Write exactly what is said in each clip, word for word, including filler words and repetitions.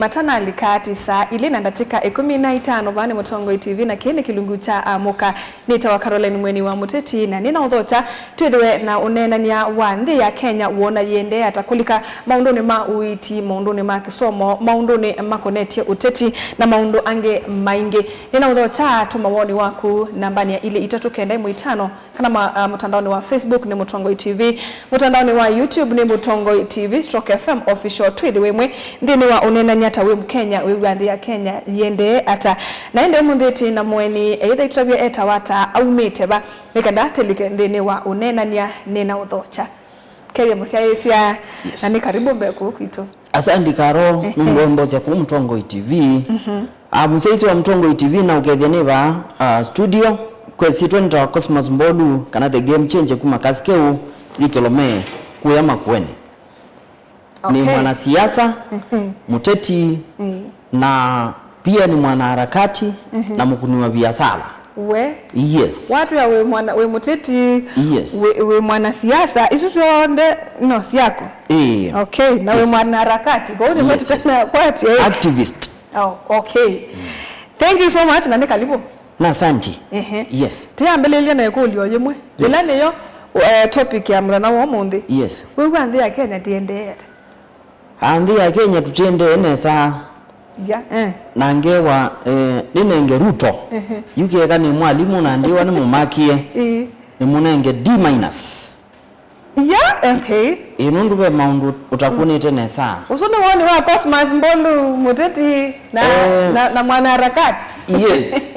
Matanalika ti saa ilĩ na ndatĩka ĩkũmi na itano, vaa nĩ Mũtongoi T V, na kĩĩ nĩ kĩlungu kya Amũka. Nĩtawa Caroline Mweni wa Mũteti, na nĩna ũthokya twĩthĩwe na ũneenany'a wa nthĩ ya Kenya wona yĩendee ata kũlika maũndũnĩ ma ũiiti, maũndũnĩ ma kĩsomo, maũndũnĩ makonetye ũteti, na maũndũ angĩ maingĩ. Nĩna ũthokya tũma woni waku nambanĩ ya ilĩ itatũ kenda ĩmwe itano, kana ma, uh, mũtandaonĩ wa Facebook nĩ Mũtongoi T V, mũtandaonĩ wa YouTube nĩ Mũtongoi T V stroke F M Official. Twĩthĩwe ĩmwe nthĩnĩ wa ũneenany'a ta wĩ Mũkenya, wĩw'a nthĩ ya Kenya yĩendee ata. Na ĩndĩ ũmũnthĩ tĩ na mũeni, eitha itũtavye etawa ata, aumĩte va, nĩ kenda tĩlike nthĩnĩ wa ũneenany'a nĩna ũthokya. Kethya mũsyaĩĩsya, yes, na nĩ karibu mbee kũũ kwitũ. Asante Karo, ehe, nũndũ wa ũnthokya kũũ Mũtongoi T V. Mhm. Ah, mũsyaĩĩsya wa Mũtongoi T V na ũkethya nĩ vaa, ah, studio, kwĩsĩtwa nĩtawa Cosmas Mbolu, kana The Game Changer kuma Kasikeu, Thikĩlome, kũya Makueni. Nĩ, okay, mwanasiasa, mhm, mũteti, mm, na pia nĩ mwanaharakati, mhm, na mũkũni wa biasala. We? Yes. Watwĩa wĩ mwana, wĩ mũteti, yes, wĩ, wĩ mwanasiasa, isu syonthe no syaku? Ĩĩ. Okay, na wĩ, yes, mwanaharakati, kwa hiyo, yes, yes, tena kwati, eh? Activist. Oh, okay. Mm. Thank you so much, na nĩ karibu. Na asante. Ehe. Yes. Tĩambĩlĩlya na ĩkũlyo yĩmwe. Yes. Ĩla nĩyo, eh, topic ya mũthenya wa ũmũnthĩ. Yes. Wĩw'a nthĩ ya Kenya tĩendee ata? Ah, nthĩ ya Kenya tũtiendee nesa. Ya, eh. Na ngewa, eh, nĩnenge Ruto. Ehe. Yu kĩeka nĩ mwalimũ na ndĩwa nĩ mũmakie. Ĩĩ. Nĩ mũnenge D minus. Ya, okay. Ĩ, nũndũ ve maũndũ ũtakũnĩte nesa. Ũsu nĩ woni wa Cosmas Mbolu, mũteti na, eh, na, na mwanaharakati. Yes.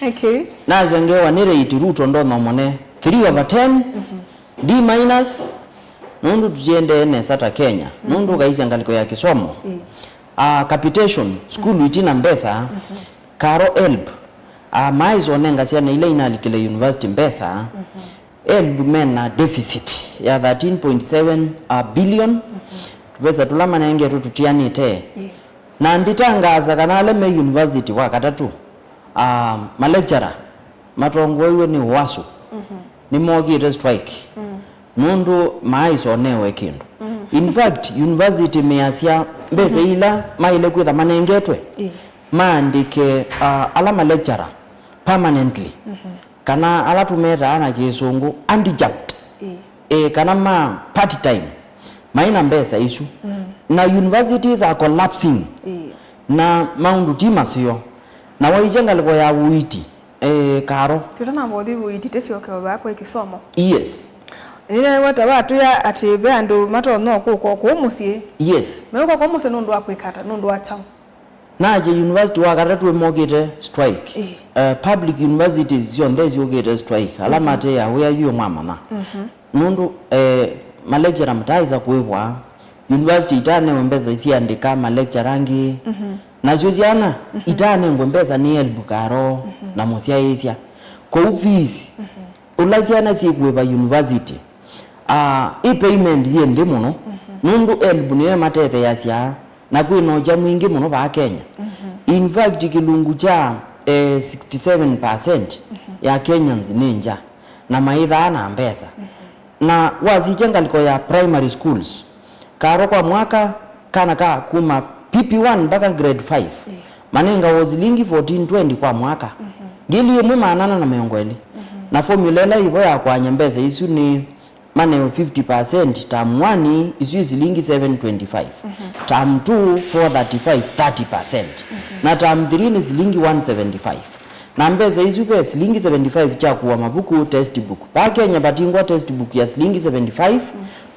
Okay. Nasa ngewa nĩ rate Ruto ndonya ũmone three over ten. Mhm. D minus, nũndũ tũtiendee nesa ta Kenya, nũndũ ũkaisya ngalĩko ya kĩsomo. Ĩĩ. Ah, capitation, sukulu itina mbesa, Karo, helb, ah, maaĩsa ũnenga syana ila inalikile university mbesa, helb mena deficit ya thirteen point seven billion, tũvesa tũla manengetwe tũtianĩte. Ĩĩ. Na nditangaasa kana ala me university wa katatũ, ah, malecturer, matongoew'e nĩ Uwasu, nĩmokĩte strike, nũndũ maaisonewe kĩndũ. In fact, university measya mbesa ila maĩle kwĩtha manengetwe, maandĩke, ah, ala malecturer permanently, kana ala tũmetaa na kĩsũngũ adjunct, e, kana ma part time, maina mbesa isu. Na universities are collapsing. Na maũndũ ti maseo. Na waisye ngalĩko ya ũiiti, eh, Karo. Tũtanamba ũthi ũiiti, tĩsyoke o vaa kwĩ kĩsomo. Yes. Nĩneew'a ta watwĩa atĩ ve andũ matonya kũka kũũ mũsyĩ. Yes. Meuka kũũ mũsyĩ nũndũ wa kwĩka ata, nũndũ wa kyaũ? Naje university wa katatũ ĩmokĩte strike. Eh, public universities syonthe syũkĩte strike. Ala mate ya wĩa yu mwamanya. Nũndũ, eh, malecturer mataaĩsa kũĩvwa, university itanewe mbesa isiandĩka malecturer angĩ. Nasyo syana itanengwe mbesa nĩ helb Karo na mũsyaĩĩsya. Kwoou fees, ũla syana syĩkũĩva university, ah, ĩ payment yĩ nthĩ mũno, nũndũ helb nĩyo ĩmatetheeasya, na kwĩ na ũkya mwingĩ mũno vaa Kenya. In fact, kĩlungu kya, eh, sixty seven percent ya Kenyans nĩ ngya, na maĩthaa na mbesa. Na wasikya ngalĩko ya primary schools, Karo, kwa mwaka, kana ka kuma P P one mpaka grade five, manengawa silingi fourteen twenty kwa mwaka. Ngili ĩmwe maana ana na mĩongo ĩlĩ. Na formula ĩla ĩvo ya kũany'a mbesa isu nĩ manewe fifty percent term one, isu i silingi seven twenty-five. Term two, four thirty-five, thirty percent. Na term three nĩ silingi one seventy-five. Na mbesa isu ve silingi seventy-five kya kũa mavuku, textbook. Vaa Kenya vatingwa textbook ya silingi seventy-five.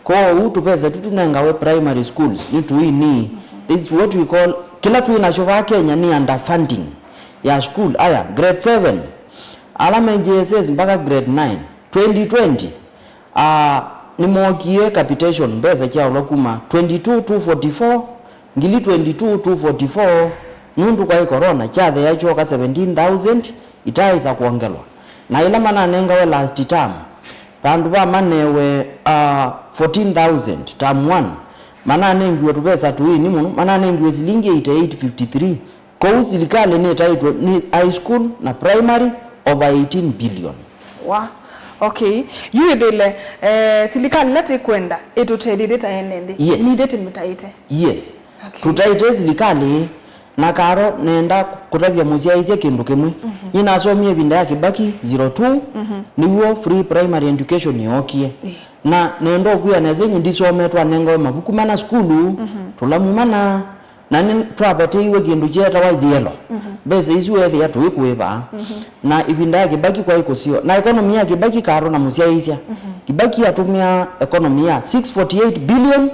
Kwoou tũvesa tu tũnengawe primary schools nĩ tũini. This is what we call, kĩla twĩ nakyo vaa Kenya nĩ underfunding ya school. Aya, grade seven, ala me J S S mpaka grade nine, twenty twenty, ah, nĩmookie capitation, mbesa kyaũlwa kuma twenty-two two forty-four, ngili twenty-two two forty-four, nũndũ kwaĩ corona, kyathea kyoka seventeen thousand, itaaĩsa kwongelwa. Na ĩla mananengawe last term, vandũ va manewe, ah, fourteen thousand term one, mananengiwe tũvesa tũini mũno, mananengiwe silingi eighty-eight fifty-three. Kwoou silikalĩ nĩtaĩtwe nĩ high school na primary over eighteen billion. Wa. Okay. Yu ĩthĩle, eh, silikalĩ ĩla tĩkwenda ĩtũtethye ĩthĩ ta ene nthĩ. Yes. Nĩ ĩthĩ tũmĩtaĩte. Yes. Okay. Tũtaĩte silikalĩ, na Karo, nenda kũtavya mũsyaĩĩsya kĩndũ kĩmwe. Nyie nasomie ĩvinda ya Kibaki zero two, nĩw'o free primary education yookie. Na nenda ũkwĩa nesa, inyw'ĩ ndisomee twanengawe mavuku mana sukulu, tũlamu mana, na nĩ twavatĩiwe kĩndũ kyeetawa yellow. Mbesa isu weethĩa tũikũĩva. Na ĩvinda ya Kibaki kwaĩ kũseo. Na economy ya Kibaki, Karo na mũsyaĩĩsya, Kibaki atũmĩa economy ya six forty eight billion,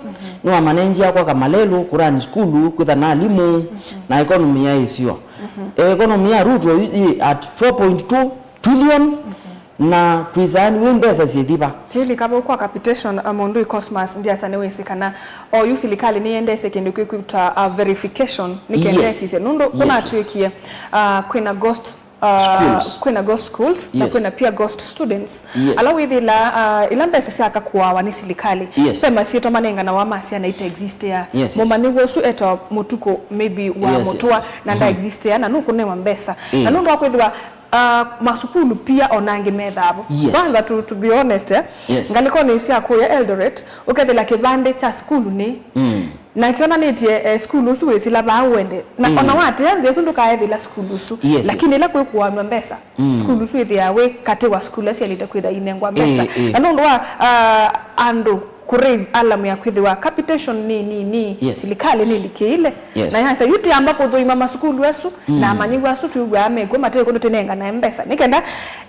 nĩwamanengie akwa Kamalelũ, kũrani sukulu, kwĩtha na alimũ, na economy yaĩ ĩseo. Economy ya Ruto ĩ at four point two trillion, na twisaani wĩ mbesa syĩthi va. Tilika vau kwa capitation, uh, mũndũ ĩ Cosmas, ndiasa nĩwĩsĩ kana oyu silikalĩ nĩyendeesye kĩndũ kĩkwĩtwa, uh, verification, nĩ kenda Yes. ĩsisye. Nũndũ Yes, yes. kũnatw'ĩkie, uh, kwĩna ghost, uh, Schools. kwĩna ghost schools, na Yes. kwĩna pia ghost students. Yes. Ala wĩthĩla, uh, ila mbesa syaka kũawa nĩ silikalĩ. Yes. Ve masyĩtwa manenganawa ma syana ite existea. Yes, yes. Mũmanyĩw'a ũsu etawa Mũtukũ, maybe wa Yes, yes, Mũtũa, yes. na Mhm. nda existea, na nũkũnewa mbesa. Eh. Na nũndũ wa kwĩthĩwa, uh, masukulu pia ona angĩ methaa vo. Yes. Kwanza, to, to be honest, eh, Yes. ngalĩkonĩ sya kũya Eldoret, ũkethĩla kĩvandĩ kya sukulu nĩ Mm. na kĩonanĩtye, eh, sukulu ũsu wĩsĩla vaa ũende. Na Mm. ona watĩa nzĩa ĩsu ndũkaethĩla sukulu ũsu. Yes, yes. Lakini ĩla kwĩkũanw'a mbesa, Mm. sukulu ũsu wĩthĩaa wĩ katĩ wa sukulu ila syaĩlĩte kwĩtha inengwa mbesa. Eh, eh. Na nũndũ wa, ah, andũ kũ raise alarm ya kwĩthĩwa capitation nĩ nini, Yes. silikalĩ nĩlikĩile. Yes. Na yasya, yu tĩamba kũthũima masukulu asu, Mm. na amanyĩw'a asu twĩw'aa mekw'o mate kũndũ tĩnenganae mbesa. Nĩ kenda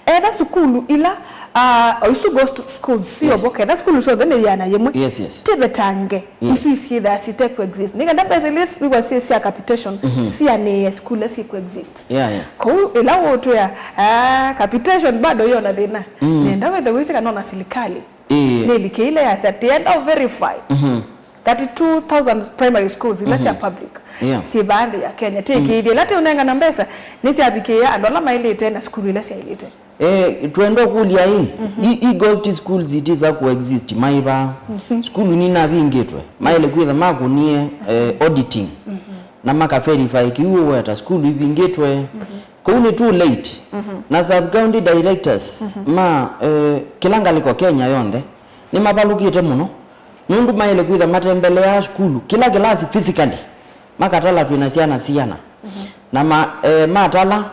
etha sukulu ila, ah, o isu ghost schools sio Yes. vo, ketha sukulu syonthe nĩ yĩana yĩmwe. Yes, yes. Tĩvetange Yes. isu isyĩthaa site ku exist. Nĩ kenda mbesa ila wĩw'a syĩ sya capitation, Mhm. sianĩe sukulu ila syĩ ku exist. Yeah, yeah. Kwoou ĩla ũtwĩa, ah, capitation bado yona thĩna. Mm. Nenda wethe wĩsĩ kana ona silikalĩ Ĩĩ. nĩlikĩile yasya, tĩenda verify Mhm. thirty-two thousand primary schools ila sya Mhm. public Yeah. syĩ vaa nthĩ ya Kenya. Tĩkĩithye ila tĩũnengana mbesa nĩsyavikĩĩa andũ ala maĩlĩte na sukulu ila syaĩlĩte. Eh, twenda ũkũlya ĩ, i, i ghost schools itisa ku exist, maĩva? Sukulu ninavingĩtwe, maĩle kwĩtha makũnie, eh, auditing, na maka verify kĩu ũweta sukulu ivingĩtwe. Kũu nĩ too late. Na sub county directors ma, eh, kĩla ngalĩko Kenya yonthe nĩmavalũkĩte mũno, nũndũ maĩle kwĩtha matembeleaa sukulu, kĩla kĩlasi physically, makatala twĩna syana siana. Na ma, eh, matala,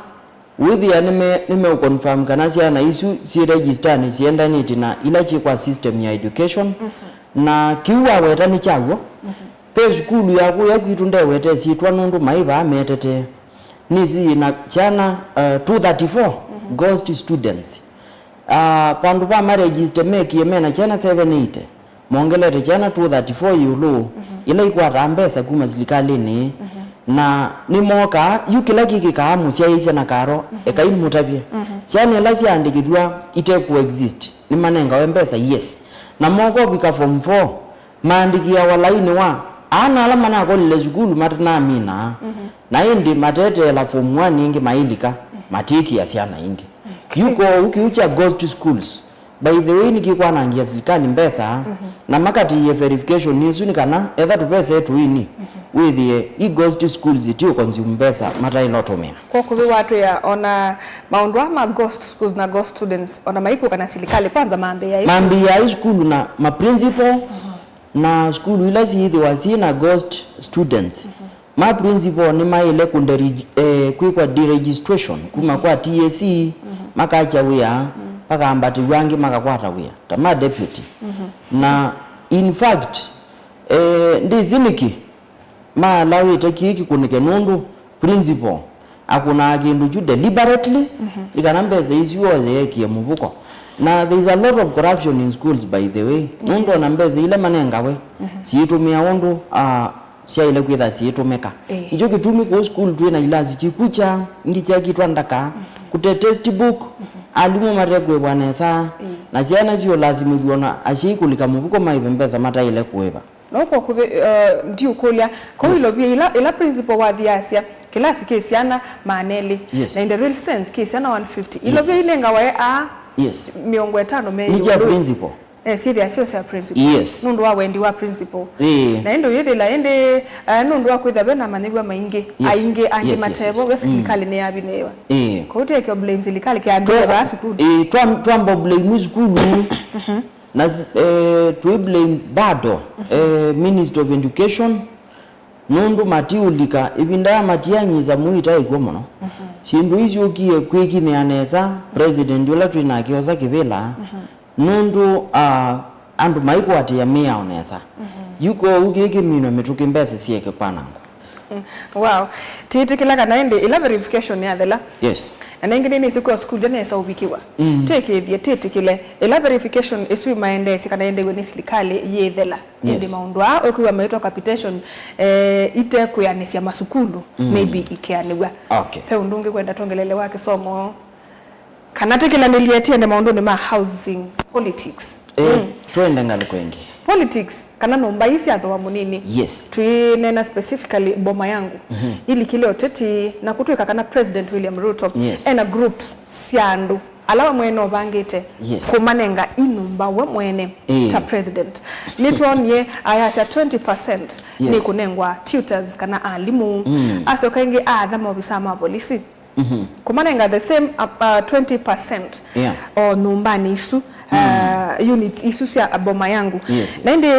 wĩthĩa nĩme, nĩmeũconfirm kana syana isu syĩ register-nĩ syendanĩtye na ila syĩ kwa system ya education, na kĩu waweta nĩ kyaw'o. Ve sukulu ya kũya kwitũ ndewete syĩtwa nũndũ maĩ vaa metetee. Nĩsĩ yĩna kyana, uh, two thirty-four ghost students. Uh, vandũ va maregister mekie mena kyana seven eighty, mongelete kyana two thirty-four ĩũlũ, ila ikwataa mbesa kuma silikalĩnĩ. Na nĩmokaa, yu kĩla kĩkĩkaa mũsyaĩĩsya na Karo, ekai mũtavye. Syana ila syaandĩkĩthw'a ite ku exist, nĩmanengawe mbesa, yes. Na moka ũvika form four, maandĩkĩawa lainĩ wa ana ala manakolile sukulu matanamina, na ĩndĩ mateteela form one ĩngĩ mailika, matĩkĩa syana ingĩ. Yu kwoou kĩu kya ghost schools, by the way, nĩkĩkwanangĩa silikalĩ mbesa, na makatĩĩe verification ĩsu nĩ kana etha tũvese tũini, wĩthĩe i ghost schools itiũconsume mbesa mataĩle ũtũmĩa. Kwa kũvĩ watwĩa ona maũndũ aa ma ghost schools na ghost students, ona maikũka na silikalĩ, kwanza mambĩĩa ĩsu. Mambĩĩa ĩ sukulu na ma principal, na sukulu ila syĩthĩwa syĩ na ghost students, ma principal nĩmaĩle kũndereg-, eh, kwĩkwa deregistration kuma kwa T S C, makakya wĩa, vakambatĩw'a angĩ makakwata wĩa ta ma deputy. Na in fact, eh, ndĩsĩ nĩkĩ maalawĩte kĩĩ kĩkũnĩke, nũndũ principal akũnaa kĩndũ kyu deliberately, nĩ kana mbesa isu oye ekie mũvuko. Na there is a lot of corruption in schools, by the way. Nũndũ ona mbesa ila manengawe, siitũmĩa ũndũ, ah, syaĩle kwĩtha siitũmĩka. Ĩĩ. Nĩkyo kĩtumi kũu sukulu twĩ na ilasi kikukya, ingĩ kyakĩtwa ndaka, kũte textbook, alimũ mate kũĩvwa nesa, na syana siũlasimĩthw'a na asyai kũlika mũvuko maĩve mbesa mataĩle kũĩva. No kwa kũvĩ, uh, ndiũkũlya, kau Yes. ilovia ila, ila principal wathiasya, kĩlasi kĩ syana maana elĩ, Yes. na in the real sense kĩ syana one fifty. Yes, Ilovia yes. inengawae a Yes. mĩongo ĩtano me Nĩ kya ĩũlũ. principal. Eh, syĩthĩa syo sya principal. Yes. Nũndũ wa wendi wa principal. Ĩĩ. Na ĩndĩ ũyĩthĩla ĩndĩ, uh, nũndũ wa kwĩthĩa ve na amanyĩw'a maingĩ, Yes. aingĩ angĩ Yes, yes, matevo, yes. we Mm. silikalĩ nĩyavinĩĩwa. Ĩĩ. Kũu tĩekyo blame silikalĩ kĩambĩĩa vaa sukulu. Ĩĩ, twa-, twamba blame sukulu. Na, eh, twĩ blame bado, eh, Ministry of Education, Nũndũ matiũlika, ĩvinda ya matianyisa mũi ĩtaĩ kw'o mũno. Syĩndũ ii syũkie kwĩkinyĩa nesa, president ũla twĩ nake osa kĩvĩla, nũndũ, ah, andũ maikũatĩĩa mĩao nesa. Yu kwoou kĩĩ kĩminwe mĩtũkĩ, mbesa syĩke kwanangwa. Mm. Wow. Tĩtĩkĩla kana ĩndĩ ĩla verification yathela. Yes. Na nengĩ nĩnĩsĩ kwĩ sukulu nesa ũvikĩwa. Mm. Tĩkĩthie, tĩtĩkĩle. Ĩla verification ĩsu ĩmaendeesye kana yendeew'e nĩ silikalĩ yĩthela. Ĩndĩ Yes. maũndũ aa ũkwĩw'a maitwa capitation, eh, itekwĩanĩsya masukulu, Mm. maybe ikeanĩw'a. Okay. Ve ũndũ ũngĩ kwenda twongelele wa kĩsomo? Kana tĩkĩlanĩlye tiende maũndũnĩ ma housing politics. Eh, Mm. twende ngalĩko ĩngĩ. Politics, kana nyũmba ii sya thooa mũnini. Yes. Twĩneena specifically Boma Yangu. Mhm. Nilikile ũteti na kũtwĩka kana President William Ruto Yes. ena groups sya andũ ala we mwene ũvangĩte Yes. kũmanenga i nyũmba we mwene Eh. ta president. Nĩtwonie ayasya twenty percent Yes. nĩkũnengwa tutors kana alimũ. Mm. Asyoka ĩngĩ aatha maovisaa ma volisi. Mhm. Kũmanenga the same, uh, uh, twenty percent Yeah. o nyũmbanĩ isu, uh, units isu sya Boma Yangu. Yes, yes. Na ĩndĩ,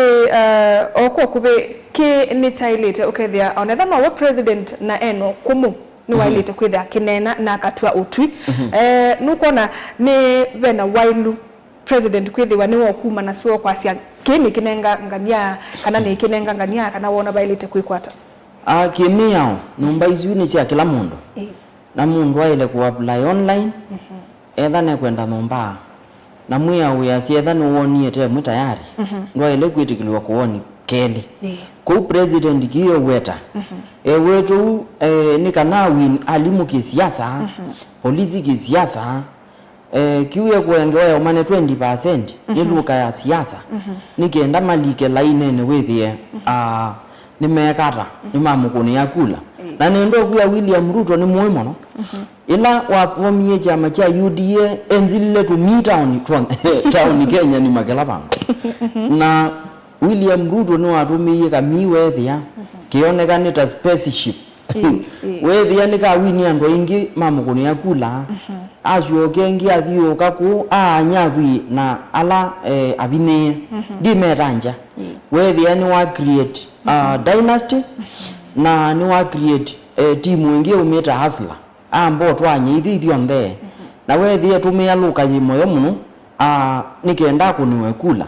uh, o kwa ũkuvĩ kĩ nĩkyaĩlĩte ũkethĩa onetha nowe president na ena ũkũmũ nĩwaĩlĩte kwĩthĩa akĩneena na akatw'a ũtwi. Mhm. Eh, nũkwona nĩ vena wailu president kwĩthĩwa nĩwe ũkuma na sua kwasya kĩĩ nĩkĩnengangany'a kana nĩkĩnengangany'a kana wona vaĩlĩte kwĩkwata? Ah, kĩmĩao, nyũmba isu nĩ sya kĩla mũndũ. Ĩĩ. Na mũndũ aĩle kũ apply online, etha nekwenda nyũmba. Na mwĩao wĩasya etha nĩwonie ĩte ĩmwe tayari, ndwaĩle kwĩtĩkĩlw'a kũoni kelĩ. Ĩĩ. Kũu president kĩĩ eweta. Eweta ũu, eh, nĩ kana win alimũ kĩsiasa, polisi kĩsiasa, eh, kĩu ekũengewa yaumane twenty percent nĩ luka ya siasa, nĩ kenda malike lainenĩ wĩthĩe, ah, nĩmekata, nĩmamũkũnĩa kula. Ĩĩ. Na nenda ũkwĩa William Ruto nĩ mũĩ mũno. Ĩla wavomie kyama kya U D A, enzilile tũmii taoni twon-, taoni Kenya nima kĩla vandũ. Na William Ruto nĩwatũmĩie kamii weethĩa kĩoneka nĩ ta spaceship. Ĩĩ, ĩĩ. Weethĩa nĩkawinie andũ aingĩ mamũkũnĩa kula. Asyoka ĩngĩ athiũũka kũu, aanya athwii na ala, eh, avinyĩĩe. Ndimeta ngya. Ĩĩ. Weethĩa nĩwa create, uh, dynasty, na nĩwa create, eh, timu ĩngĩ yaumĩte Hustler. Amba ũtwanye ithi ithyonthe. Na weethĩa tũmĩa lũka yĩ mũyo mũno, ah, nĩ kenda akũnĩwe kula.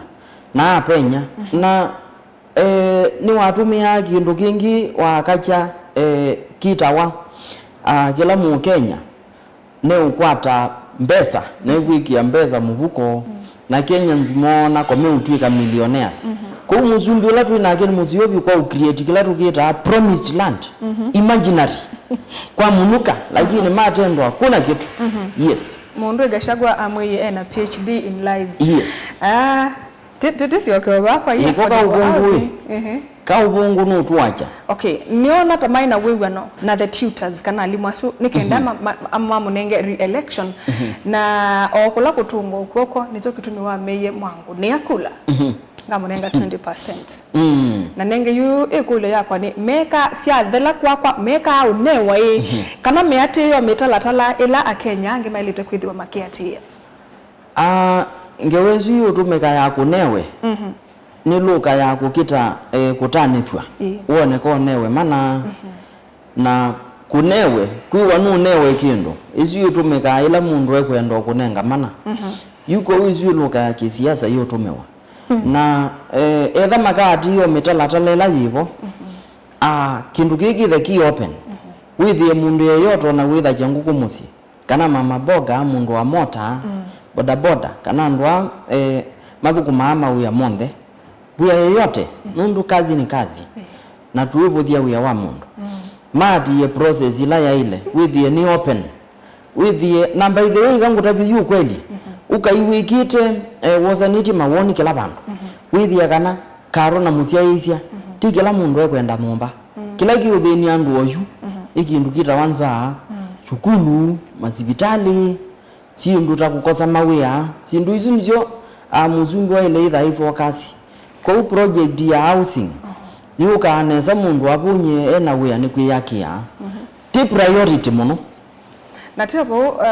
Na apenya. Na, eh, nĩwatũmĩaa kĩndũ kĩngĩ wakakya, eh, kĩtawa, ah, kĩla Mũkenya neũkwata mbesa, nekwĩkĩa mbesa mũvuko, na Kenyans moona ko meũtw'ĩka millionaires. Kũu mũsumbĩ ũla twĩ nake nĩ mũseo vyũ kwa ũ create kĩla tũkĩtaa promised land, imaginary. Kwa mũnuka, lakini matendwa, kuna kitu. Yes. Mũndũ Gachagua amwĩie ena P H D in lies. Yes. Ah, ti, ti, ti syokeo vakwa, yes, Ĩko kaũvũngũ ĩ. Ehe. Kaũvũngũ nũtũakya. Okay, nĩona ta maĩ na wĩw'ano na the tutors kana alimũ asu nĩ kenda ma, ma, ma, mamũnenge re-election, na o kũla kũtũngwa ũkw'oko nĩkyo kĩtumi wameie Mwangũ nĩ akula. Ngamũnenga twenty percent. Mm. Na nenge yu ĩkũlyo yakwa nĩ, meka syathela kwakwa, mekaa ũnewa ĩ? Kana mĩatĩĩo mĩtalatala ĩla Akenya angĩ maĩlĩte kwĩthĩwa makĩatĩĩa? Ah, ngewa ĩsu ĩũtũmĩka ya kũnewe, nĩ lũka ya kũkĩta, eh, kũtanĩthw'a. Ĩĩ. Woneka ũnewe mana. Na kũnewe, kwĩw'a nũnewe kĩndũ, ĩsu ĩtũmĩkaa ĩla mũndũ ekwenda ũkũnenga mana. Yu kwoou ĩsu ĩlũka ya kĩsiasa yĩũtũmĩwa. Na, eh, etha makaatĩĩo mĩtalatala ĩla yĩvo, ah, kĩndũ kĩĩ kĩthe kĩ open. Wĩthĩe mũndũ yeyote ona wĩthakya ngũkũ mũsyĩ, kana mama mboga, mũndũ wa mota, bodaboda, kana andũ a, eh, mathũkũmaa mawĩa monthe. Wĩa yeyote, nũndũ kazi ni kazi. Na tũivũthya wĩa wa mũndũ. Maatĩĩe process ĩla yaĩle, wĩthĩe nĩ open. Wĩthĩe, na by the way, ĩka ngũtavye yu ũkweli, ũkaiw'ĩkĩte, eh, wosanĩtye mawoni kĩla vandũ. Wĩthĩe kana Karo na mũsyaĩĩsya, ti kĩla mũndũ ekwenda nyũmba. Kĩla kĩũthĩny'a andũ oyu nĩ kĩndũ kĩtawa nzaa, sukulu, masivitalĩ, syĩndũ ta kũkosa mawĩa. Syĩndũ isu nĩsyo, a, mũsumbĩ waĩle ĩtha ĩ focus. Kwoou project ya housing yũkaa nesa mũndũ avũnyĩe ena wĩa nĩ kwĩyakĩa. Ti priority mũno. Na tyo vau, uh,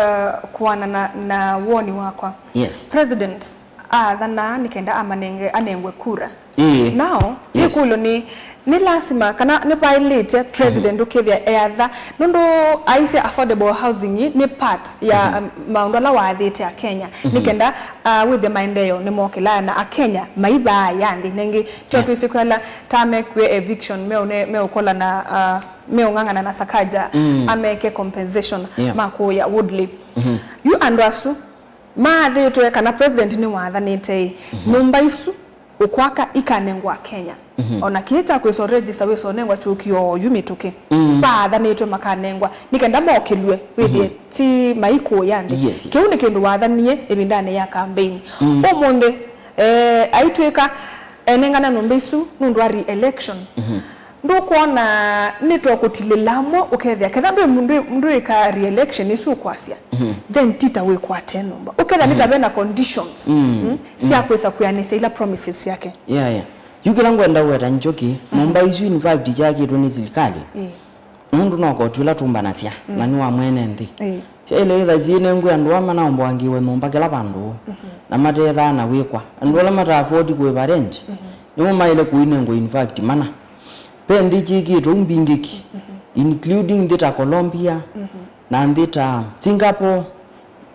kũanana na woni wakwa. Yes. President aathanaa nĩ kenda amanenge, anengwe kura. Ĩĩ. Now, yes, ĩkũlyo nĩ, Nĩ lasima kana nĩ vaĩlĩte president ũkĩthĩa eatha, nũndũ aisye affordable housing nĩ part ya, um, maũndũ ala waathĩte Akenya, nĩ kenda, uh, wĩthĩe maendeeo nĩ mokĩlaa na Akenya maivaa ya nthĩ. Nengĩ tyo twĩsĩ kwĩ ala ta mekwie eviction, meũne-, meũkola na, uh, meũng'ang'ana na Sakaja, ameke compensation, yeah, ma kũya Woodley. Yu andũ asu maathĩtwe kana president nĩwathanĩte-ĩ, nyũmba isu ũkwaka ikanengwa Akenya. Ona kĩĩ kya kwĩsa register wĩsa ũnengwa kyũki oyu mĩtũkĩ. Vaathanĩtwe makanengwa nĩ kenda mokĩlw'e, wĩthĩe ti maikũya nthĩ. Yes, yes. Kĩu nĩ kĩndũ wathanie ĩvindanĩ ya campaign. Ũmũnthĩ, eh, aitwĩka enengane nyũmba isu nũndũ wa re-election. Ndũkwona nĩtokũtilĩla amwe ũkethĩa ketha ndwĩ, ndwĩ, ndwĩka re-election isu ũkwasya, then tita wĩkwate nyũmba ũkethĩa nĩta vena conditions, mm, sya kwĩsa kwĩanĩsya ila promises syake. Yeah, yeah. Yu kĩla ngwenda ũweta nĩkyo kĩ, nyũmba isu in fact ikyakĩtwe nĩ silikalĩ. Ĩĩ. Nũndũ no koti ũla tũmbanasya, na nĩ wa mwene nthĩ. Ĩĩ. Syaĩle ĩtha syĩnengwe andũ aa manaomboangĩĩwe nyũmba kĩla vandũ, na matethaa na wĩkwa. Andũ ala mata afford kũĩva rent, nĩmo maĩle kũinengwa in fact mana. Ve nthĩ kyĩkĩtwe ũu mbingĩ ki, including nthĩ ta Colombia, na nthĩ ta Singapore,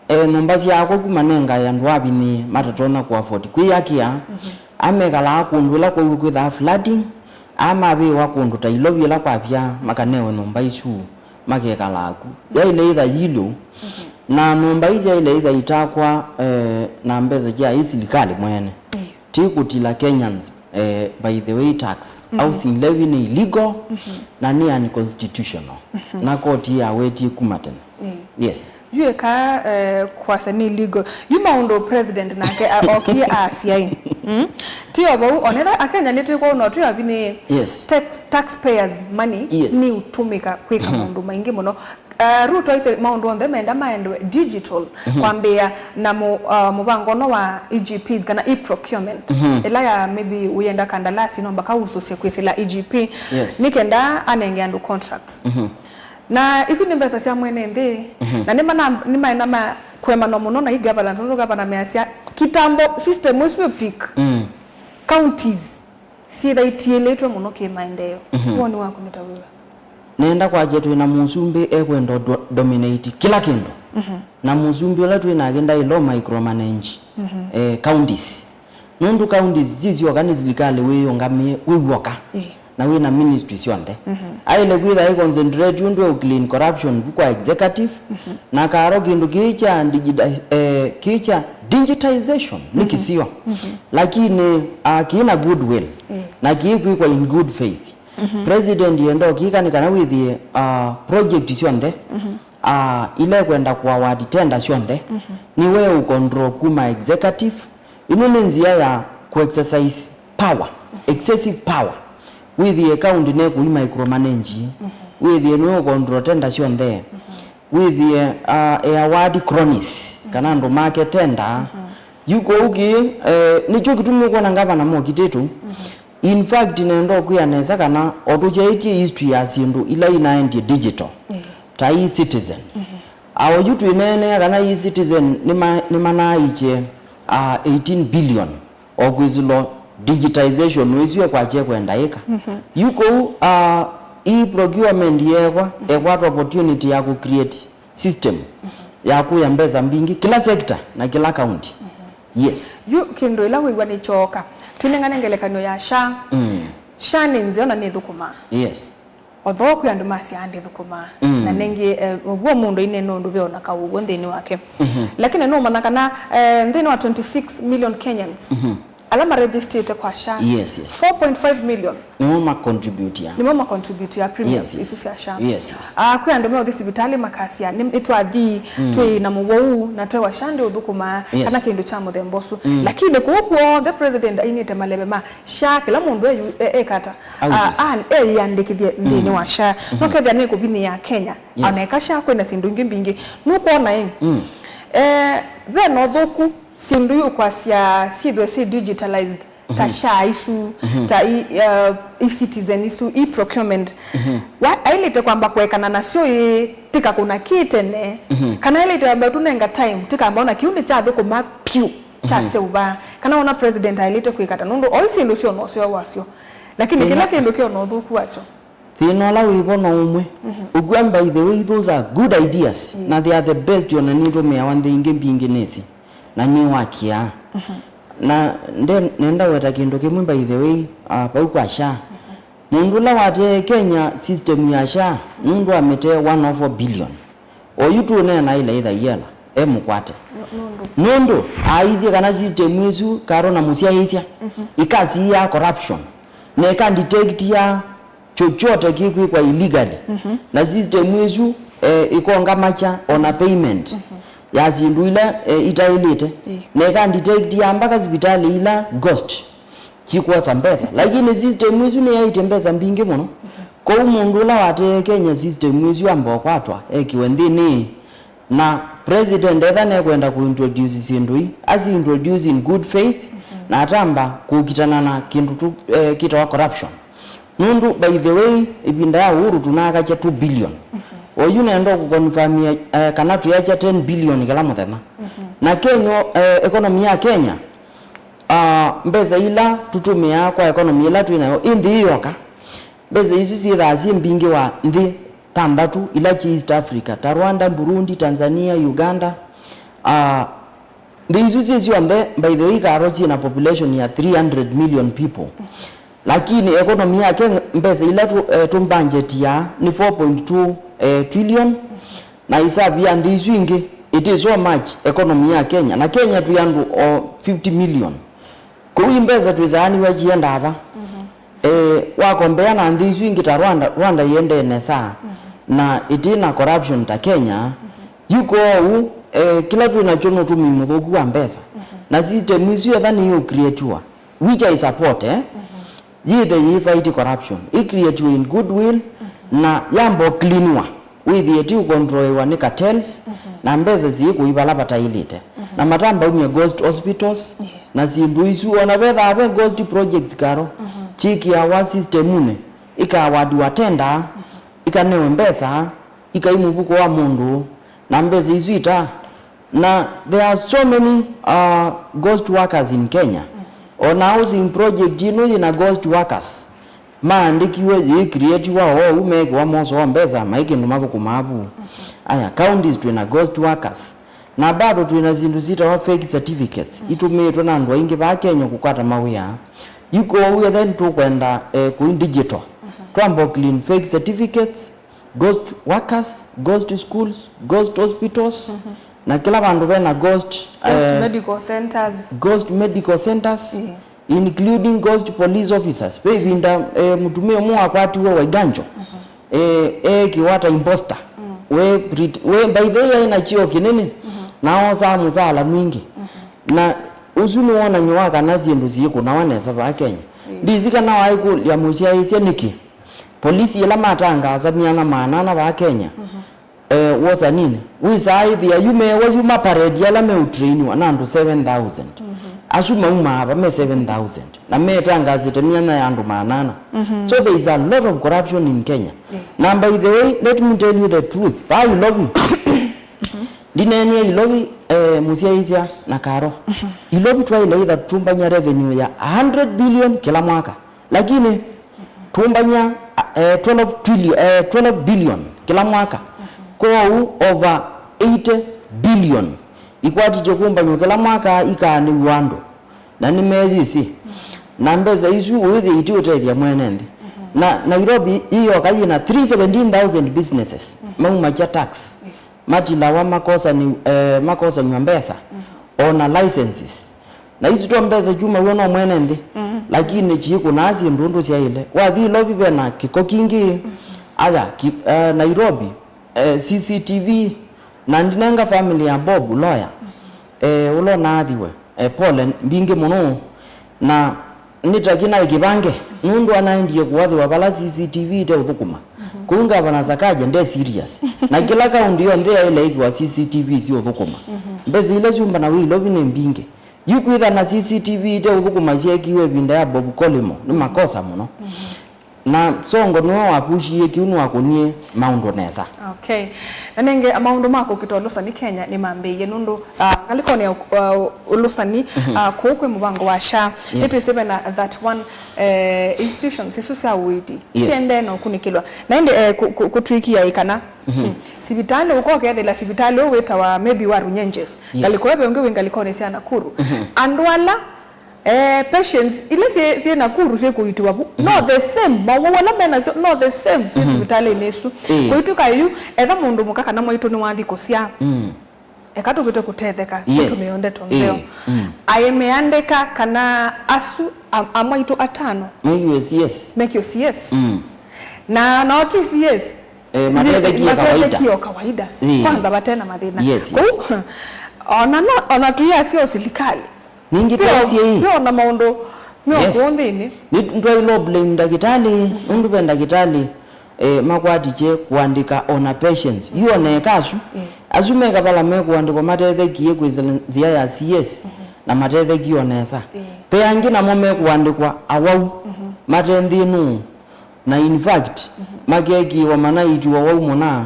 e, nyũmba syakwa kuma nengae andũ avinyĩĩe matatonya kũ afford kwĩyakĩa, amekalaa kũndũ ĩla kwaw'o kwĩthaa flooding, aa mavĩĩwa kũndũ ta Ilovi ĩla kwavya makanewe nyũmba isu makekalaa ku. Yaĩle ĩtha yilũ, na nyũmba ii syaĩle ĩtha itakwa, e, na mbesa sya ĩ silikalĩ mwene. Ti kũtila Kenyans, eh, by the way, tax. Housing levy nĩ illegal na nĩ unconstitutional. Na koti yawetie kuma tene. Yes. Yu eka, eh, kwasya nĩ illegal. Yu maũndũ president nake a- okie asya ĩ. Mm? Ti o vau, onetha Akenya nĩ twĩkwona twĩ avinyĩĩe. Yes. Tax, taxpayers money, yes, nĩ ũtũmĩka kwĩka maũndũ maingĩ mũno. Uh, Ruto aisye maũndũ onthe menda maendwe digital, kwambĩĩa na mu-, uh, mũvango ũno wa E G Ps kana e-procurement, ĩla ya maybe ũyenda kandalasi no mpaka usũsye kwĩsĩla E G P, yes, nĩ kenda anenge andũ contracts. Na isu nĩ mbesa sya mwene nthĩ, na nĩ mana-, nĩ maena ma kũemanwa mũno na i governor, tondũ governor measya kitambo system ĩsu ĩ peak, counties syĩtha itiĩlĩtwe mũno kĩ-maendeeo. Woni waku nĩ ta wĩva? Nenda kwakya twĩ na mũsumbĩ ekwenda do-, dominate kĩla kĩndũ. Na mũsumbĩ ũla twĩ nake ndaĩle micromanage, eh, counties. Nũndũ counties sisyoka nĩ silikalĩ wĩyũngamĩe wĩ w'oka. Ĩĩ. Na wĩ na ministry syonthe. Aĩle kwĩtha ĩ concentrate ũndũ e clean corruption vu kwa executive, na karo kĩndũ kĩĩ kya digiti-, eh, kĩĩ kya digitization nĩ kĩsio. Lakini, ah, kĩĩ na goodwill, na kĩĩ kwĩkwa in good faith. President yenda ũkĩka nĩ kana wĩthĩe, ah, project syonthe, ah, ila ekwenda kũ award tender syonthe, nĩwe ũ control kuma executive. Ĩno nĩ nzĩa ya kũ exercise power, excessive power. Wĩthĩe county nekũi micromanage, wĩthĩe nĩwe ũ control tender syonthe, wĩthĩe, ah, e award cronies, kana andũ make tender. Yu kũu kĩ, eh, nĩkyo kĩtumi ũkwona ngavana mokitĩtũ. In fact, nenda ũkwĩa nesa kana o tũkyaĩtye history ya syĩndũ ila inaendie digital, ta e-citizen. Ao yu twĩneenea kana e-citizen nĩma-, nĩmanaaĩkye, ah, eighteen billion o kwĩsĩlwa digitization ĩsu ekwakya ekwenda ĩka. Yu kũu, ah, e-procurement yeekwa, ekwata opportunity ya kũ create system ya kũya mbesa mbingĩ kĩla sector na kĩla county. Yes. Yu kĩndũ ĩla wĩw'a nĩ kyooka, twĩnengane ngelekany'o ya SHA. SHA nĩ nzeo na nĩthũkũmaa. Yes. Although kwĩ andũ masyaa ndĩthũkũmaa. Na nengĩ, eh, w'o mũndũ ainena ũndũ ve ona kaũ ũw'o nthĩnĩ wake. Lakini nũmanya kana, eh, nthĩnĩ wa twenty-six million Kenyans, ala maregistĩte kwa SHA, yes, yes, four point five million nĩmo macontributia, nĩmo macontributia premiums, yes, yes, isu sya SHA. Yes, yes. Ah, kwĩ andũ meũthi sivitalĩ makasya, "Nĩ, nĩtwathi, twĩ na mũwau, na twewa SHA ndĩũthũkũmaa," yes, kana kĩndũ kya mũthemba ũsu. Lakini kũu kw'onthe president ainĩte maleve ma SHA, kĩla mũndũ eyu-, e-, ekata, ah, ah, eyĩandĩkĩthye nthĩnĩ wa SHA. No kethĩa nĩ kũvinyĩa Kenya, yes, ona eka SHA kwĩna syĩndũ ingĩ mbingĩ. Nũkwona ĩ? Eh, ve na ũthũku syĩndũ iũkwasya syĩthwe syĩ digitalized, ta SHA isu, ta i-, uh, e-citizen isu, e-procurement. Wa-, ailĩte kwamba kũekana nasyo ĩ, tĩka kũna kĩ tene, kana ailĩte amba tũnenga time, tĩkamba ona kĩu nĩ kyathũkũma pyũ, kyaseũva, kana ona president ailĩte kwĩkata, nũndũ oĩ syĩndũ syo no syo wasyo. Lakini kĩla kĩndũ kĩ ona ũthũku wakyo. Thĩna ũla wĩvo no ũmwe. Ũkw'a, by the way, those are good ideas. Na they are the best, ona nĩtũmĩawa nthĩ ingĩ mbingĩ nĩsĩ. Na nĩwakĩaa. Na nde-, nenda weta kĩndũ kĩmwe, by the way, uh, vau kwa SHA. Mũndũ ũla watee Kenya system ya SHA, nũndũ amĩtee one oh four billion. Oyu tũneena ila ithaiela, e mũkwate. Nũndũ? Nũndũ aisye kana system ĩsu, Karo na mũsyaĩĩsya, ikasiĩa corruption, na ĩkandetectia chochote kĩkwĩkwa illegally. Na system ĩsu, eh, ĩkongamakya ona payment ya syĩndũ ila, eh, itaĩlĩte. Na ĩkandetectia mpaka sivitalĩ ila ghost. Kikwosa mbesa. Lakini system ĩsu nĩyaĩtye mbesa mbingĩ mũno. Kwoou mũndũ ũla watee Kenya system ĩsu amba ũkwatwa, ekiwe nthĩnĩ. Na president etha nekwenda kũintroduce syĩndũ ii, asi introduce in good faith, na atamba kũkitana na kĩndũ tu, eh, kĩtawa corruption. Nũndũ, by the way, ĩvinda ya Uhuru tũnaakakya two billion. Oyu nenda kũconfirmia, eh, kana tũyakya ten billion kĩla mũthenya. Na Kenya, eh, economy ya Kenya, Ah, mbesa ila tũtũmĩaa kwa economy ĩla twĩ nayo ĩ nthĩ ĩ yoka, mbesa isu syĩthaa syĩ mbingĩ wa nthĩ thanthatũ ila syĩ East Africa, ta Rwanda, Burundi, Tanzania, Uganda. Ah, nthĩ isu syĩ syonthe, by the way, Karo, syĩ na population ya three hundred million people. Lakini economy ya Kenya, mbesa ila tũ, eh, tũmbangetiaa nĩ four point two, eh, trillion. Na isavu ya nthĩ isu ingĩ, it is so much economy ya Kenya. Na Kenya twĩ andũ o fifty million. Kũu i mbesa twĩsaa nĩw'a ciendaa va? Eh, wakombea na nthĩ isu ingĩ ta Rwanda, Rwanda yĩendee nesa. Na ĩtĩ na corruption ta Kenya. Yu kwoou, eh, kĩla twĩ nakyo nĩ ũtũmĩi mũthũku wa mbesa. Na system isu etha nĩyũcreatiwa, which I support, eh? Yĩthe yĩ fight corruption, ĩ creatiwe in good will, na yamba ũcleaniwa, wĩthĩe ti ũcontroliwa nĩ cartels, na mbesa siĩ kũi vala vataĩlĩte. Na matambaumya ghost hospitals, na syĩndũ isu, ona vethaa ve ghost projects, Karo, kyĩkĩawa systemũnĩ, ikaawadiwa tender, ikanewe mbesa, ikai mũvuko wa mũndũ, na mbesa isu ita Na there are so many, uh, ghost workers in Kenya. O na housing project ĩno yĩna ghost workers. Maandĩkiwe, yĩ creatiwa oou, meekĩwa moso wa mbesa, mai kĩndũ mathũkũmaa vu. Aya, counties twĩna ghost workers. Na bado twĩna syĩndũ syĩtawa fake certificates. Itũmĩĩtwe na andũ aingĩ vaa Kenya kũkwata mawĩa. Yu kwoou ethe nĩtũkwenda, eh, kũi digital. Twamba clean fake certificates, ghost workers, ghost schools, ghost hospitals, na kĩla vandũ vena ghost, ghost, eh, medical centers, ghost medical centers, including ghost police officers. Ve ĩvinda, eh, mũtumĩa ũmwe wakwatiwe Waiganjo, eh, eekĩwa ta imposter. We pret-, we, by the way, aĩ na kyĩo kĩnene, na oosaa mũsaala mwingĩ. Na ũsu nĩ wonany'o wa kana syĩndũ siĩkũnawa nesa vaa Kenya. Ndisi kana waĩ kũlya mũsyaĩĩsya nĩkĩ. Polisi ĩla matangaasa myana maana ana vaa Kenya, eh, wosaninĩ, wĩsaa ĩthĩa yu meewa yu maparedi ala meũtrainiwa na andũ seven thousand. Asu maumaa va me seven thousand, na metangaasĩte myanya ya andũ maana ana. So there is a lot of corruption in Kenya. Na by the way, let me tell you the truth. Vaa Ilovi, ndineenie Ilovi, eh, mũsyaĩĩsya na Karo. Ilovi twaĩle ĩtha tũmbany'a revenue ya a hundred billion kĩla mwaka. Lakini tũmbany'a, eh, twelve trillion, eh, twelve billion kĩla mwaka. Kwoou over eighty billion ikwatĩtye kũmbany'o kĩla mwaka ikaanĩw'a andũ. Na nĩmeyĩsĩ. Na mbesa isu ũĩthĩ itiũtethya mwene nthĩ. Na Nairobi ĩyoka yĩna three seventeen thousand businesses maumakya tax. Matilawa makosani-, eh, makosanywa mbesa, o na licenses. Na isu to mbesa kyumaw'a no mwene nthĩ, lakini kyiĩkũnaa syĩndũ ũndũ syaĩle. Wathi Ilovi vena kĩko kingĩ, aya, ki-, eh, Nairobi, eh, C C T V, na ndinenga family ya Bob, lawyer, eh, ũla ũnaathiwe, eh, pole mbingĩ mũno, na Nĩ ta kĩnaĩ kĩvange, nũndũ anaendie kũathĩwa vala C C T V iteũthũkũma. Kũu Ngavana Sakaja nde serious. Na kĩla kaũndĩ yonthe yaĩle ĩkĩwa C C T V siũthũkũma. Mbesa ila syũmbanaw'a Ilovi nĩ mbingĩ. Yu kwĩtha na C C T V iteũthũkũma syeekiwe ĩvinda ya Bob Collymore nĩ makosa mũno. Na Songo nĩwe wapushie kĩu, nĩwakũnie maũndũ nesa. Okay. Na nenge maũndũ ma kũkita ũlũsani Kenya nĩmambĩĩie nũndũ, ah, ngalĩkonĩ ya ũ-, uh, ũlũsani, ah, kũu kwĩ mũvango wa SHA. Yes. Nĩtwĩsĩ vena thirty-one, eh, institutions isu sya ũiiti. Yes. Siendee na ũkunĩkĩlwa. Na ĩndĩ, eh, kũ-, kũ-, kũtwĩkia ĩ kana, hmm, sivitalĩ ũka ũkethĩla sivitalĩ ũũ wĩtawa maybe wa Runyenjes. Yes. Ngalĩko ĩve ũngĩ wĩ ngalĩkonĩ sya Nakuru. Andũ ala Eh, patients ila syĩ, syĩ Nakuru syĩkũitĩwa vu, no the same, mawau ala me nasyo no the same syĩ sivitalĩnĩ ĩsu. Ĩĩ. Kũitũka yu, etha mũndũ mũka kana mwaitũ nĩwathi kũsyaa, eka tũvĩte kũtetheka. Yes. Tũtũmĩe ndeto nzeo. Aĩmeandĩka kana asu a, a mwaitũ atano mekĩwe C S. Mekĩwe C S. Na nao ti C S. Eh, matethekie kawaida. Matethekie o kawaida. Ĩĩ. Kwanza vate na mathĩna. Yes, yes. Kũu, ona no, ona tũyasya o silikalĩ. Ningĩ twaisye ĩ. Twĩona maũndũ me o kũũ nthĩnĩ. Nĩtwaĩle blame ndakĩtalĩ, nũndũ ve ndakĩtalĩ, eh, makwatikye kũandĩka ona patients. Yu ona eka asu, asu me kavala mekũandĩkwa matethekie kwĩsĩla nzĩa ya C S, na matethekie o nesa. Ve angĩ namo mekũandĩkwa awau, mate nthĩ nũũ. Na in fact, makeekĩĩwa manaitiwa wau mũna,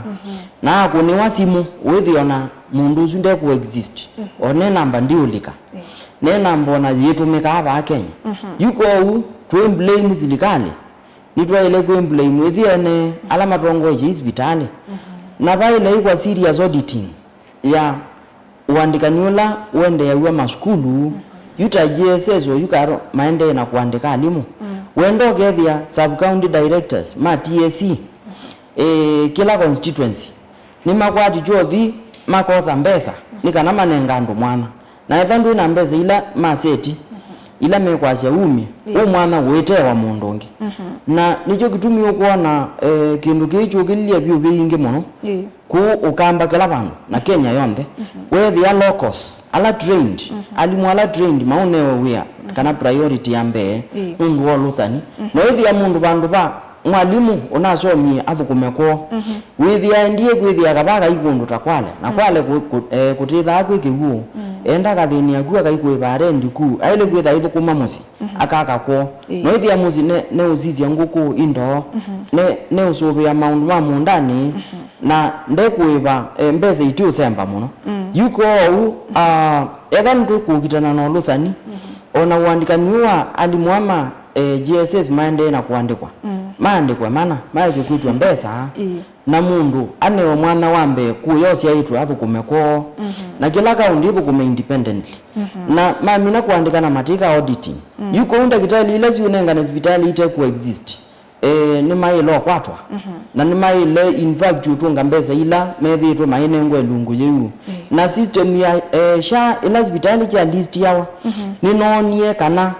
na akũnĩwa simũ, wĩthĩa ona mũndũ ũsu ndekũ exist. O ne namba ndiũlika. Ne namba ona yĩtũmĩkaa vaa Kenya. Yu kwoou, twĩ blame silikalĩ, nĩtwaĩle kwĩ blame ĩthyĩ ene ala matongoesye isipitalĩ. Na vaĩle ĩkwa serious auditing ya ũandĩkani ũla ũendeeaw'a masukulu, yu ta J S S o yu karo maendee na kũandĩka alimũ. Wenda ũkethĩa sub-county directors ma T S C, eh, kĩla constituency, nĩmakwatĩtw'e ũthi makosa mbesa nĩ kana manenga andũ mwanya. Na etha ndwĩ na mbesa ila maseti, ila mekwasya umye, ũ mwanya ũitewa mũndũ ũngĩ. Na nĩkyo kĩtumi ũkwona, eh, kĩndũ kĩĩ kyũkĩlilye vyũ vĩ ingĩ mũno. Kũu ũkamba kĩla vandũ, na Kenya yonthe, weethĩa locals, ala trained, alimũ ala trained, maũnewe wĩa kana priority ya mbee nũndũ wa ũlũsani. Na wĩthĩa mũndũ vandũ va mwalimũ ũnasomie athũkũme kwoo, wĩthĩa endie kwĩthĩa kavaa kai kũndũ ta Kwale, na Kwale kũ-, kũ-, eh, kũtĩthaa kwĩ kĩw'ũ, enda kathĩnĩa ku akai kũĩva rendi ku, aĩle kwĩtha aithũkũma mũsyĩ, akaka kwoo. Na wĩthĩa mũsyĩ ne, neũsisya ngũkũ, indoo, ne, neũsũvĩa maũndũ ma mũũndanĩ, na ndekũĩva, eh, mbesa itiũsemba mũno. Yu kwoou, ah, etha nĩtũkũkitana na ũlũsani, o na ũandĩkani ũũ wa alimũ ama, eh, J S S maendee na kũandĩkwa, maandĩkwe mana, maeke kwĩtw'a mbesa, na mũndũ anewe mwanya wa mbee kũya ũsyaĩtwe athũkũme kwoo, na kĩla kaũndĩ ĩthũkũme independently. Na mamina kũandĩkana matĩka auditing. Yu kwoou ndakĩtalĩ ila siũnengane sivitalĩ ite kũ exist. Eh, nĩmaĩle ũkwatwa. Na nĩmaĩle, in fact, ũtũnga mbesa ila methĩĩtwe mainengwa ĩlungu yĩu. Na system ya, eh, SHA ĩla sivitalĩ kya list yawa, nĩnoonie kana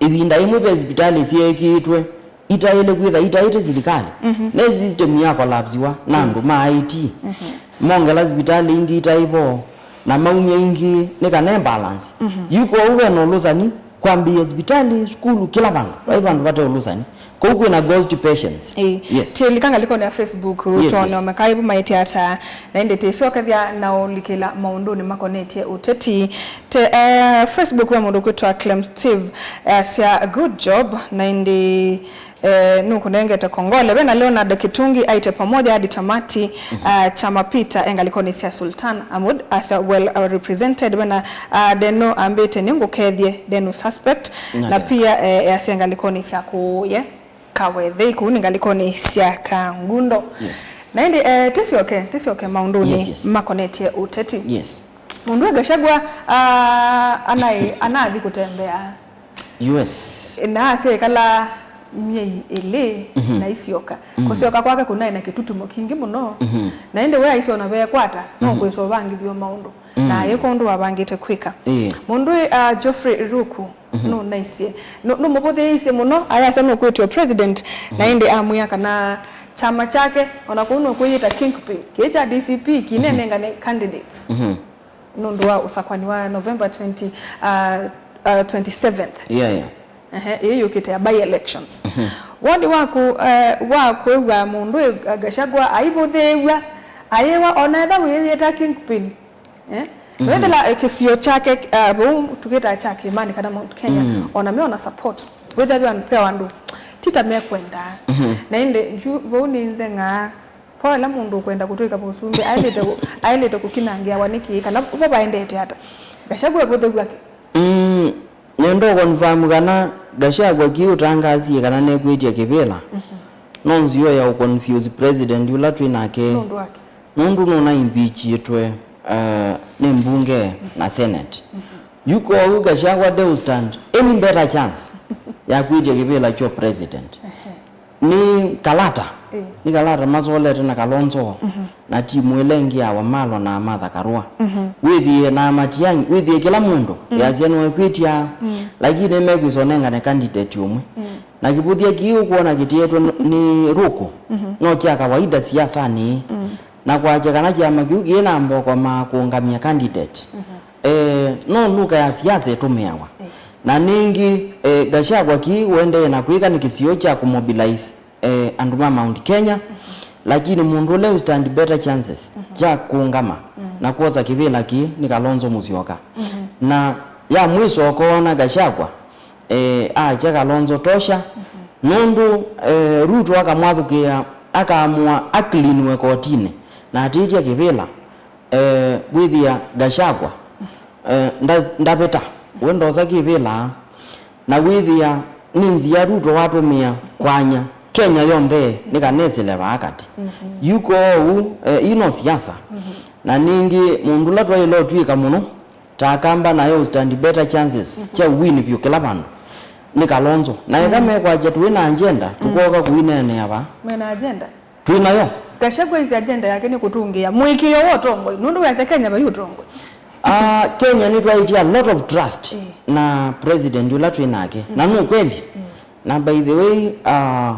ĩvinda yĩmwe ve sivitalĩ syeekĩĩtwe itaĩle kwĩtha itaĩte silikalĩ. Ne system ya collapsiwa na andũ ma I T. Mongela sivitalĩ ingĩ itaĩ vo, na maumya ingĩ nĩ kana e balance. Yu kwoou ve na ũlũsani kwambĩĩa sivitalĩ, sukulu, kĩla vandũ. Vai vandũ vate ũlũsani. Kũu kwĩna ghost patients. Ĩĩ. Yes. Tĩlika ngalĩkonĩ ya Facebook, yes, twone yes, mekaivu maĩtye ata, na ĩndĩ tĩsyokethya na ũlikĩla maũndũnĩ makonetye ũteti. Te, eh, Facebook ve mũndũ kwĩtwa Clem Steve, eh, asya, "Good job," na ĩndĩ, eh, nũkũnengete kongole. Ve na Leonard Kitungi aĩtye, "Pamoja hadi tamati," ah, Chama Peter e ngalĩkonĩ sya Sultan Ahmud asya, "Well, uh, represented." Ve na, ah, Deno ambĩte, "Nĩngũkethye Deno suspect," na pia, eh, asya ngalĩkonĩ sya kũũye Kawethei, kũu nĩ ngalĩkonĩ sya Kangundo. Yes. Na ĩndĩ, eh, tĩsyoke, tĩsyoke maũndũnĩ, yes, yes, makonetye ũteti. Yes. Mũndũ wa Gachagua, ah, anaĩ, anathi kũtembea U S. Na asya ĩkala myei ĩlĩ, mhm, na isyoka. Mhm. Kũsyoka kwake kũnaĩ na kĩtutumo kingĩ mũno. Mhm. Na ĩndĩ we aisona veekwata, no, mhm, kwĩsa ũvangĩthyo maũndũ. Mm. Na ayĩka ũndũ wavangĩte kwĩka. Ĩĩ. Mũndũ, uh, Geoffrey Ruku, mhm, nũnaisye, nũ-, nũmũvũthĩĩisye mũno, ayasya nũkwĩtwa president, na, mhm, ĩndĩ amwĩa kana kyama kyake, ona kũu nũkwĩyĩta kingpin, kĩĩ kya D C P, kinenengane, mhm, candidates. Mhm. Nũndũ wa ũsakwani wa November twenty, uh, uh, twenty-seventh. Yeah, yeah. Ehe, ĩĩ yũkĩte ya by-elections. Mhm. Woni waku, eh, wa kwĩw'a mũndũ, eh, Gachagua aivũthĩĩw'a, ayĩwa ona etha wĩyĩta kingpin, eh? Mhm. Wĩthĩla, eh, kĩsio kyake, eh, vau tũkĩtaa kya kĩĩmanĩ kana Mount Kenya, mm, ona me ona support. Wĩthĩa ve andũ, ve andũ, ti ta mekwendaa. Mhm. Na ĩndĩ, nju, vau nĩ nzeng'aa. Kwa ĩla mũndũ ũkwenda kũtw'ĩka mũsumbĩ, aĩlĩte kũ-, aĩlĩte kũkinangĩawa nĩ kĩĩ, kana vo vaendete ata? Gachagua ĩvũthĩw'a kĩ? Mm, nĩenda ũconfirm kana Gachagua kĩu ũtangaasie kana nekwĩtya kĩvĩla, mhm, no nzĩa ya ũconfuse president ũla twĩ nake. Nũndũ wa kĩ? Nũndũ nũna impeachĩtwe, eh, nĩ mbunge na senate. Mhm. Yu kwoou Gachagua deũstand any better chance ya kwĩtya kĩvĩla kyo president. Ehe. Nĩ Kalata. Ĩĩ. Nĩ Kalata masolete na Kalonzo, mhm, na timu ĩla ĩngĩ ya Wamalwa na Martha Karua. Mhm. Wĩthĩe na Matiang'i, wĩthĩe kĩla mũndũ, mm, yasya nĩwekwĩtya, mm, lakini mekwĩsa ũnengane candidate ũmwe. Mm. Na kĩvũthya kĩĩ ũkwona kĩtietwe n-, nĩ Ruku, mhm, no kya kawaida siasanĩ. Mm. Na kwakya kana kyama kĩu kĩĩ na mboko ma kũũngamya candidate. Mhm. Eh, no luka ya siasa ĩtũmĩawa. Eh. Na nĩngĩ, eh, Gachagua kĩĩ ũendee na kwĩka nĩ kĩsio kya kũmobilize, eh, andũ ma Mount Kenya, mhm, lakini mũndũ ũla ũstand better chances, mhm, kya kũũngama, mhm, na kwosa kĩvĩla kĩĩ nĩ Kalonzo Musyoka. Mhm. Na ya mwiso ũkoona Gachagua, eh, akya Kalonzo tosha, mhm, nũndũ, eh, Ruto akamwathũkĩa, akaamũa akliniwe kotinĩ, na atĩtya kĩvĩla. Eh, wĩthĩa Gachagua, eh, nda-, ndavĩta, we ndosa kĩvĩla, na wĩthĩa nĩ nzĩa Ruto watũmĩa kwanya Kenya yonthe nĩ kana esĩle vaa katĩ. Mhm. Yu kwoou, eh, ii no siasa. Mhm. Na nĩngĩ mũndũ ũla twaĩle ũtw'ĩka mũno ta Akamba na eũstand better chances, mhm, kya win vyũ kĩla vandũ nĩ Kalonzo. Na eka, mm, mekwakya twĩ na agenda, mm, tũkoka kũineenea vaa. Mwĩ na agenda? Twĩ nayo. Gachagua isi agenda yake nĩ kũtũngĩa mũĩkĩĩo wa ũtongoi, nũndũ weasya Kenya vai ũtongoi. Ah, Kenya nĩtwaĩtye a lot of trust, eh, na president ũla twĩ nake. Mm. Na nĩ kweli. Mm. Na by the way, ah,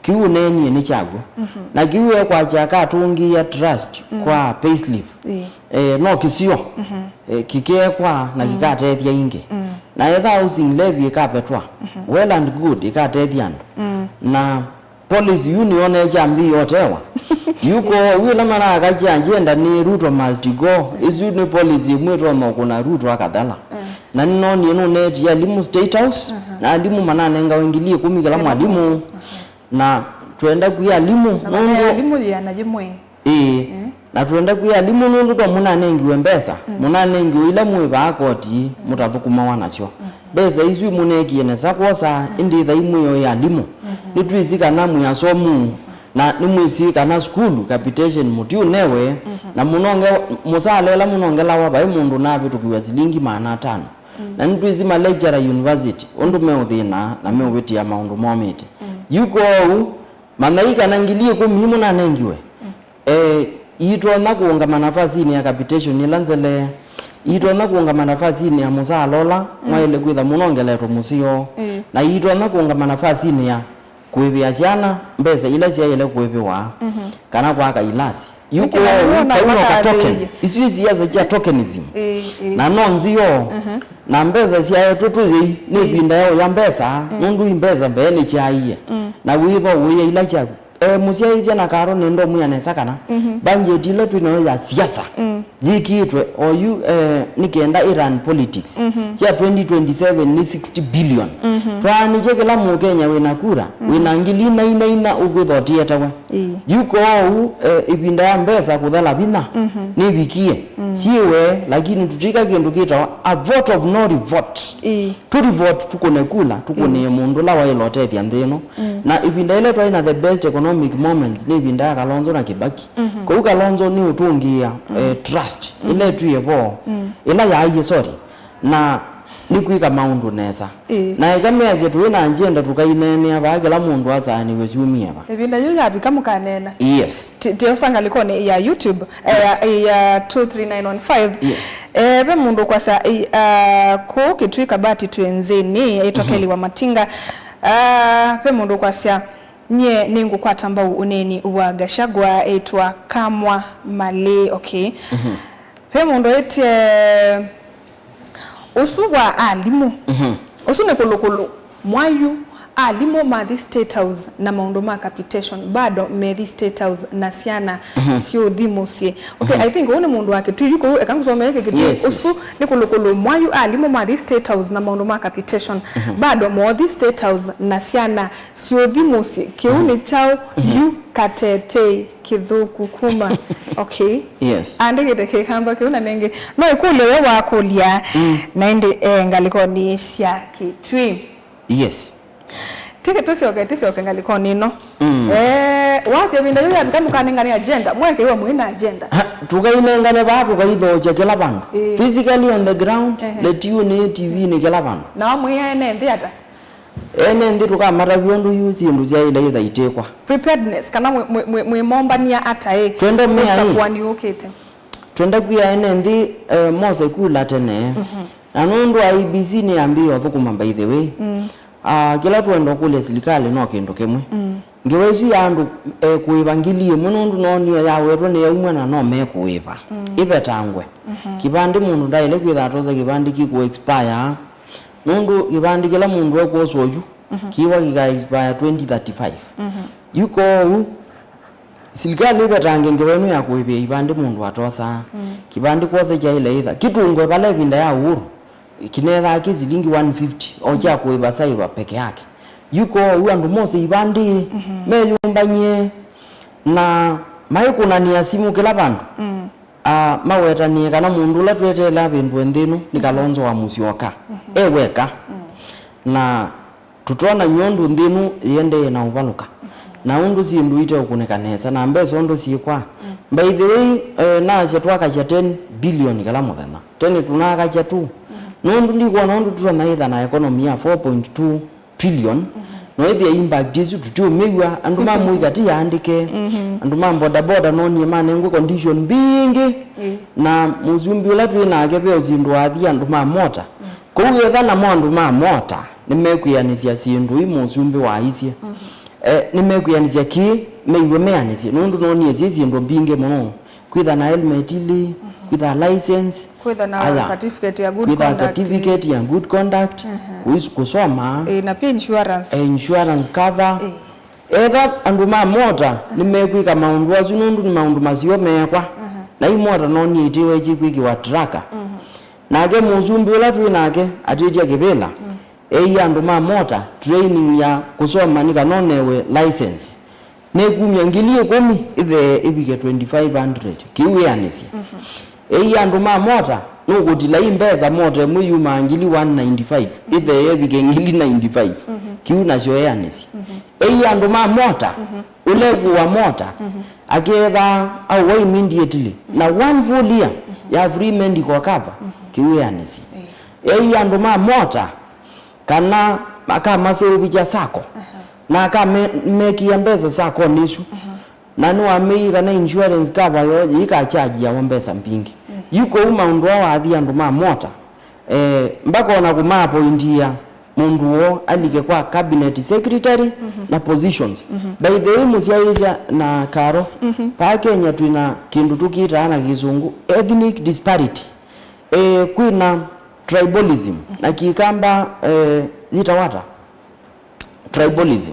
kĩu ũneenie nĩ kyaw'o. Mhm. Na kĩu ekwakya akatũngĩĩa trust, mm, kwa payslip. Eh. Eh, no kĩsio. Mhm. Eh, kĩkeekwa na, mm, kĩkatethya ingĩ. Mm. Na etha housing levy ĩkapetwa, mhm, well and good, ĩkatethya andũ. Mm. Na policy yu nĩyonee kyambĩĩe ũtewa. Yu kwoou ĩla manakakya agenda nĩ Ruto must go, ĩsu nĩ policy ĩmwe ĩtonya ũkũna Ruto akathela. Mm. Na nĩnoonie nũneetie alimũ State House, mhm, na alimũ mananengawe ngili ĩkũmi kĩla, kĩla mwalimũ, mwalimũ. Mhm. Na twenda kwĩa alimũ, na nũndũ alimũ yĩana yĩmwe. Ĩĩ. Eh. Na twenda kwĩa alimũ nũndũ to mũnanengiwe mbesa, mm, mũnanengiwe ila mwĩ vaa koti, mm, mũtathũkũmawa nasyo. Mm. Mbesa isu imũneekie nesa kwosa, mm, ĩndĩ ĩthai mwĩoe alimũ. Mm-hmm. Nĩtwĩsĩ kana mwĩ asomu, na nĩmwĩsĩ kana sukulu capitation mũtiũnewe, mm-hmm, na mũnonge, mũsaala ĩla mũnongelawa vai mũndũ navĩtũkĩw'a silingi maana atano. Mm. Na nĩtwĩsĩ ma lecturer university ũndũ meũthĩna na meũvĩtĩa maũndũ momĩte. Mm. Yu kwoou, manyai kana ngili ĩkũmi ii mũnanengiwe, mm, eh, iitonya kũũngama nafasinĩ ya capitation ĩla nzele, iitonya kũũngama nafasinĩ ya mũsaala ũla, mm, mwaĩle kwĩtha mũnongeletwe mũseo, mm, na iitonya kũũngama nafasinĩ ya kũĩvĩa syana mbesa ila syaĩle kũĩvĩwa, mhm, kana kwaka ilasi. Yu kwoou kau no ka token. Isu ĩ siasa sya tokenism. Ĩĩ, ĩĩ. Na no nzeo. Mhm. Na mbesa syaetwe tũyei nĩ, ĩĩ, ĩvinda ya ũya mbesa, mm, nũndũ i mbesa mbee nĩkyaie. Mm. Na wĩtho ũya ila syaku. Eh, mũsyaĩĩsya na Karo nĩndomwĩa nesa kana, mhm, budget ĩla twĩ nayo ya siasa, mm, yĩkĩĩtwe oyu, eh, nĩ kenda ĩ run politics. Mhm. Kya twenty twenty-seven nĩ sixty billion. Mhm. Twaanĩkye kĩla Mũkenya wĩna kura, mhm, wĩna ngili ina ina ina ũkwĩtha ũtietawe. Ĩĩ. Yu kwoou, eh, ĩvinda ya mbesa kũthela vinya, mhm, nĩvikie. Mm. Syĩwe, lakini tũtika kĩndũ kĩtawa a vote of no revote. Ĩĩ. Tũ revote, tũkũne kula, tũkũnĩe, mm, mũndũ ũla waĩle ũtethya nthĩ ĩno. Mm. Na ĩvinda ĩla twaĩ na the best economic moments nĩ ĩvinda ya Kalonzo na Kibaki. Mhm. Kwoou Kalonzo nĩ ũtũngĩĩa, mm, eh, trust, mm, ĩla ĩtwie vo, mm, ĩla yaaie, sorry. Na nĩ kwĩka maũndũ nesa. Ĩĩ. Na eka measya tũĩ na agenda tũkaineenea vaa kĩla mũndũ asaanĩw'e syumie va. Ĩvinda yĩu yavika mũkaneena. Yes. Ti, ti osa ngalĩkonĩ ya YouTube, eh, yes, ya, ya two three nine one five. Yes. Eh, ve mũndũ ũkwasya, eh, ah, kũũ Kĩtui Kabati twĩ nzĩnĩ, ĩtwa, mhm, Kelly wa Matinga. Ah, ve mũndũ ũkwasya, nyie nĩngũkwata mbau ũneeni wa Gachagua, ĩtwa Kamwa Malĩ, okay. Mhm. Ve mũndũ ĩtye, ũsu wa alimũ. Mhm. Ũsu nĩ kũlũkũlũ. Mwayu Alimũ mathi State House na maũndũ ma capitation, bado methi State House na syana syũthi mũsyĩ. Okay, I think ũũ nĩ mũndũ wa Kitui, yu kũu, eka ngũsomee kĩ Kitui. Yes, yes. Ũsu nĩ kũlũkũlũ mwayu, alimũ mathi State House na maũndũ ma capitation, bado mothi State House na syana syũthi mũsyĩ. Kĩu nĩ kyaũ? Yu katetei kĩthũku kuma. Okay. Yes. Andĩkĩte Kĩkamba kĩu na nĩngĩ. No ĩkũlyo yo wakũlya, na ĩndĩ e ngalĩkonĩ sya Kitui. Yes. Tĩke tũsyoke, tũsyoke ngalĩkonĩ ĩno. Mm. Eh, wasya ĩvinda yĩu yavika mũkanengane agenda, mwekeiwa mwĩ na agenda. Ha, tũkainengane vaa, tũkaithookya kĩla vandũ. Ĩĩ. Physically on the ground, ehe, letiunĩ, T V-nĩ, kĩla vandũ. Nao mwĩ ene nthĩ ata? Ene nthĩ tũkamatavya ũndũ yu syĩndũ syaĩle ithaitĩkwa. Preparedness, kana mwĩ, mwĩ, mwĩ, mwĩmombany'a ata ĩ? Twenda mea ĩ. Ũsakũani ũkĩte. Twenda kwĩa ene nthĩ, eh, mose kula tene. Mhm. Na nũndũ I E B C nĩyambĩĩe ũthũkũma, by the way, mm, ah, kĩla twenda ũkũlya silikalĩ no kĩndũ kĩmwe. Mm. Ngewa ĩsu ya andũ, eh, kũĩva ngili ĩmwe nũndũ no nĩyo yawetwe nĩyaumw'a na no mekũĩva. Mm. Ĩvetangwe. Mhm. Kĩvandĩ mũndũ ndaĩle kwĩtha atosa kĩvandĩ kĩkũ expire. Nũndũ kĩvandĩ kĩla mũndũ ekwosa oyu, mhm, kĩwa kĩka expire twenty thirty-five. Mhm. Yu kwoou, silikalĩ ĩvetange ngewa ĩno ya kũĩvĩa ivandĩ mũndũ atosaa. Mm. Kĩvandĩ kwosa kyaĩle ĩtha kĩtũngwe vala ĩvinda ya Uhuru, kĩnethaa kĩ silingi one fifty, o kya kũĩva saiva peke yake. Yu kwoou andũ mose ivandĩ, mhm, meyũmbany'e, na maikũnanĩa simũ kĩla vandũ. Mm. Ah, mawetanĩe kana mũndũ ũla tweteele avĩndũe nthĩ ĩno nĩ Kalonzo wa Musyoka. Mhm. E weka. Mm. Na tũtonany'a ũndũ nthĩ ĩno yĩendee na ũvalũka. Mhm. Na ũndũ syĩndũ iteũkũnĩka nesa, na mbesa ũndũ syĩkwa. Mm. By the way, eh, naasya twakakya ten billion kĩla mũthenya. Tene tũnakakya two. Mhm. Nũndũ ndikwona ũndũ tũtonya ĩtha na economy ya four point two trillion, mhm, no ĩthĩa impact ĩsu tũtiũmĩw'a. Andũ ma mũika ti yaandĩke, mhm, andũ ma bodaboda nonie manengwe condition mbingĩ, ĩĩ, na mũsumbĩ ũla twĩ nake ve ũsindũ wathi andũ ma mota. Mhm. Kũu etha namo andũ ma mota nĩmekwĩanĩsya syĩndũ ii mũsumbĩ waisye. Mhm. Eh, nĩmekwĩanĩsya kĩĩ, meiwe meanĩsye, nũndũ nonie syĩ syĩndũ mbingĩ mũno. Kwĩtha na helmet ilĩ, mhm, kwĩtha license, kwĩtha na aya, certificate ya good kwĩtha conduct, certificate ya good conduct, mhm, kũis-, kũsoma, eh, na pia insurance. Eh, insurance cover. Eh. Etha andũ ma mota nĩmekwĩka maũndũ asu nũndũ nĩ maũndũ maseo meekwa. Mhm. Na imota nonie itiwe ikwĩkĩwa tracker. Mhm. Nake mũsumbĩ ũla twĩ nake atwĩtya kĩvĩla, mm, eia andũ ma mota training ya kũsoma nĩ kana ũnewe license. Nĩkumya ngili ĩkũmi ĩthee ĩvike twenty-five hundred. Kĩu wĩanĩsye. Mhm. Eia andũ ma mota, nũkũtila i mbesa mota ĩmwe yumaa ngili one ninety-five, ĩthee ĩvike ngili ninety-five. Mhm. Kĩu nasyo eanĩsye. Mhm. Eia andũ ma mota, mhm, ũlekũwa mota, mhm, aketha aũwa immediately. Na one full year, mhm, ya free medical cover, mhm, kĩu wĩanĩsye. Ĩĩ. Eia andũ ma mota, kana akamaseũvĩkya sacco, aha, na akamekĩa mbesa sacconĩ ĩsu. Aha. Na nĩwameie kana insurance cover yoo yĩikakyajĩawa mbesa mbingĩ. Mm. Yu kũu maũndũ aa wathi andũ ma mota, eh, mbakona kũmaapointia mũndũ woo alike kwa cabinet secretary, mhm, na positions. Mhm. By the way, mũsyaĩĩsya na Karo, mhm, paa Kenya twĩna kĩndũ tũkĩtaa na Kĩsũngũ ethnic disparity. Eh, kwĩna tribalism, na Kĩkamba, eh, yĩtawa ata? Tribalism.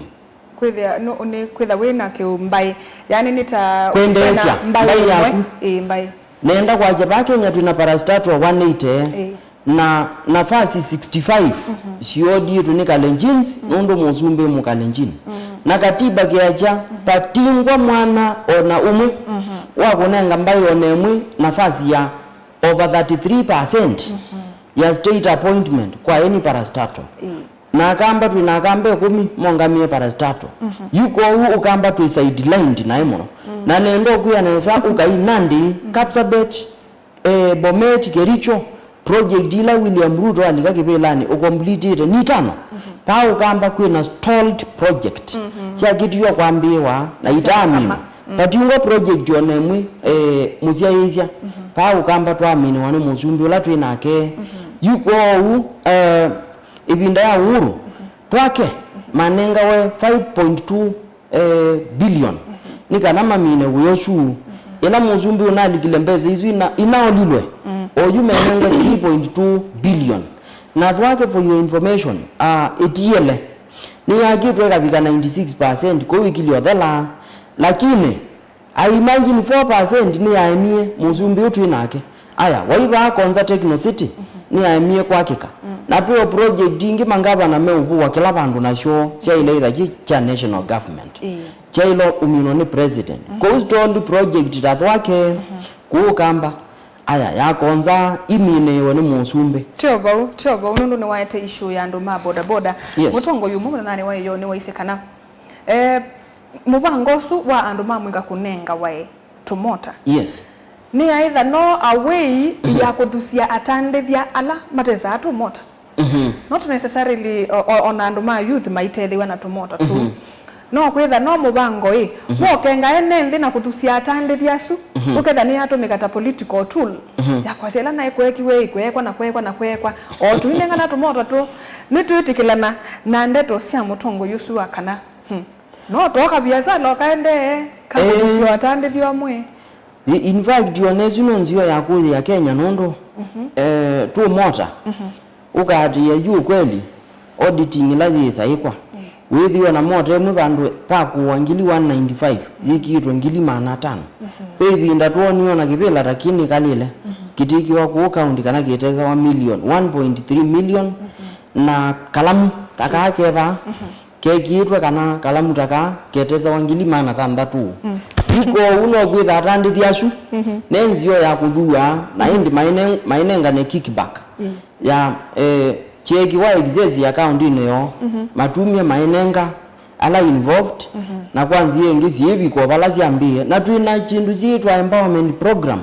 Kwĩthĩa, nũ-, nĩ kwĩtha wĩ na kĩũmbaĩ. Yani nĩ ta kwendeesya wĩna mbaĩ mbaĩ ĩmwe. Yaku. Ĩĩ, mbaĩ. Nenda kwakya vaa Kenya twĩna parastatal one eighty, ĩĩ, na nafasi sixty-five, mhm, siodiĩtwe nĩ Kalenjins, mhm, nũndũ mũsumbĩ Mũkalenjin. Mhm. Na katiba kĩakya, mhm, vatingwa mwana ona ũmwe, mhm, wa kũnenga mbaĩ ona ĩmwe nafasi ya over thirty-three percent, mhm, ya state appointment kwa any parastatal. Ĩĩ. Na Akamba twĩ na Akamba ĩkũmi mongamie parastatal. Mhm. Yu kwoou Ũkamba twĩ sidelined naĩ mũno. Mm. Na nenda ũkwĩa nesa ũkai Nandi, mm, Kapsabet, eh, Bomet, Kericho, project ila William Ruto alika kĩvĩlanĩ ũkomplitĩte nĩ itano. Mhm. Paa Ũkamba kwĩna stalled project. Mhm. Syakĩtiwe kwambĩĩwa na itaamina. Mm. Vatiungwa project ona ĩmwe, eh, mũsyaĩĩsya. Mhm. Paa Ũkamba twaminĩwa nĩ mũsumbĩ ũla twĩ nake. Mhm. Yu kwoou, eh, ĩvinda ya Uhuru, twake manengawe five point two, eh, billion, nĩ kana mamine wĩa ũsu. Ĩla mũsumbĩ ũnalikile mbesa isu ina-, inaolilwe, oyu menengwe three point two billion. Na twake, for your information, ah, ĩtiele, Nĩyakĩtwe ĩkavika ninety six percent kũu ĩkilye ũthela, lakini I imagine four percent nĩyaemie mũsumbĩ ũũ twĩ nake. Aya, waivaa Konza Techno City, nĩyaemie kwakĩka. Na twĩ o project ingĩ mangavana meũvũwa kĩla vandũ nasyo syaĩle ĩtha kĩ kya national government. Ĩĩ. Kyaĩle ũminwa nĩ president. Kũu stalled project ta Thwake, kũu Kamba. Aya, ya Konza iminĩĩwe nĩ mũsumbĩ. Tyo vau, tyo vau, nũndũ nĩwaete issue ya andũ ma boda boda. Yes. Mũtongoi ũmwe mũthenyanĩ wa ĩyoo nĩwaisye kana, eh, mũvango ũsu wa andũ ma mũika kũnengawa tũmota. Yes. Nĩyaĩtha no a way ya kũthusya atandĩthya ala matesaa tũmota. Mhm. Not necessarily o- o- ona andũ ma youth maitethĩwa na tũmota tũu. Mhm. No kwĩtha no mũvango ĩ, wokenga ene nthĩ na kũthusya atandĩthya asu, ũketha nĩyatũmĩka ta political tool ya kwasya ĩla naĩ kwekiwe ĩ, kweekwa na kweekwa na kweekwa. O tũinengana tũmota tũ, nĩtwĩtĩkĩlana na ndeto sya mũtongoi ũsu wa kana, hmm, no twoka viasala ũkaendee, kakũthusya atandĩthya amwe. I- in fact, ona ĩsu no nzĩa ya kũyĩa Kenya nũndũ, eh, tũmota, ũkaatĩĩa yu kweli, auditing ĩla yĩsa ĩkwa. Wĩthĩwa na mota ĩmwe vandũ va kũwa ngili one ninety-five, yĩkĩĩtwe ngili maana atano. Ve ĩvinda twonie ona kĩvĩla ta kĩu nĩkalĩle, kĩtĩkĩwa kũu kaunti kana kĩtesawa million, one point three million, na kalamu ta kaa kevaa, kekĩĩtwe kana kalamu ta kaa ketesawa ngili maana thanthatũ. Yu kwoou no kwĩtha atandĩthya asu ne nzĩa ya kũthua, na ĩndĩ maine- mainengane kickback ya, eh, kyeki wa excess ya kauntinĩ yoo, matumie mainenga ala involved, na kwa nzĩa ĩngĩ syĩvika o vala syambĩĩe, na twĩ na kĩndũ syĩtwa empowerment program.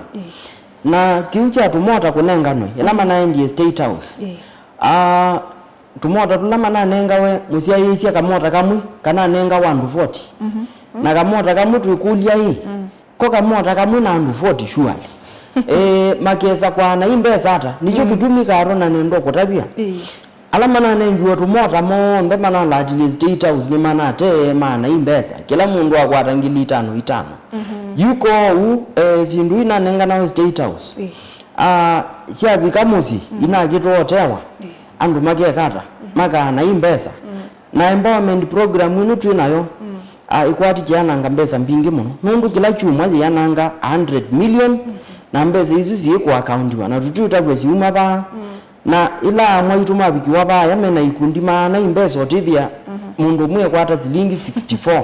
Na kĩu kya tũmota kũnenganwe ĩla manaendie State House. Ah, tũmota tũla mananengawe mũsyaĩĩsya kamota kamwe kananengawa andũ forty. Na kamota kamwe twĩkũlya ĩ, ko kamota kamwe na andũ forty surely? Eh, makesa kwaana i mbesa ata? Nĩkyo kĩtumi Karo na nenda kũtavya. Ala mananengiwe tũmota monthe manalatilie State House nĩmanatee maana i mbesa. Kĩla mũndũ akwata ngili itano itano. Yu kwoou, eh, syĩndũ inanenganawe State House. Ah, syavika mũsyĩ, inakĩtwa ũtewa. Andũ makekata, makaana i mbesa. Na empowerment program ĩno twĩ nayo, ah, ĩkwati kĩananga mbesa mbingĩ mũno. Nũndũ kĩla kyumwa yĩananga a hundred million, na mbesa isu syĩkũakaundiwa, na tũtiũtavw'a syuma vaa. Na ĩla amwe aitũ mavikiwa vaaya mena ikundi maana i mbesa ũtĩthya mũndũ ũmwe ekwata silingi sixty-four.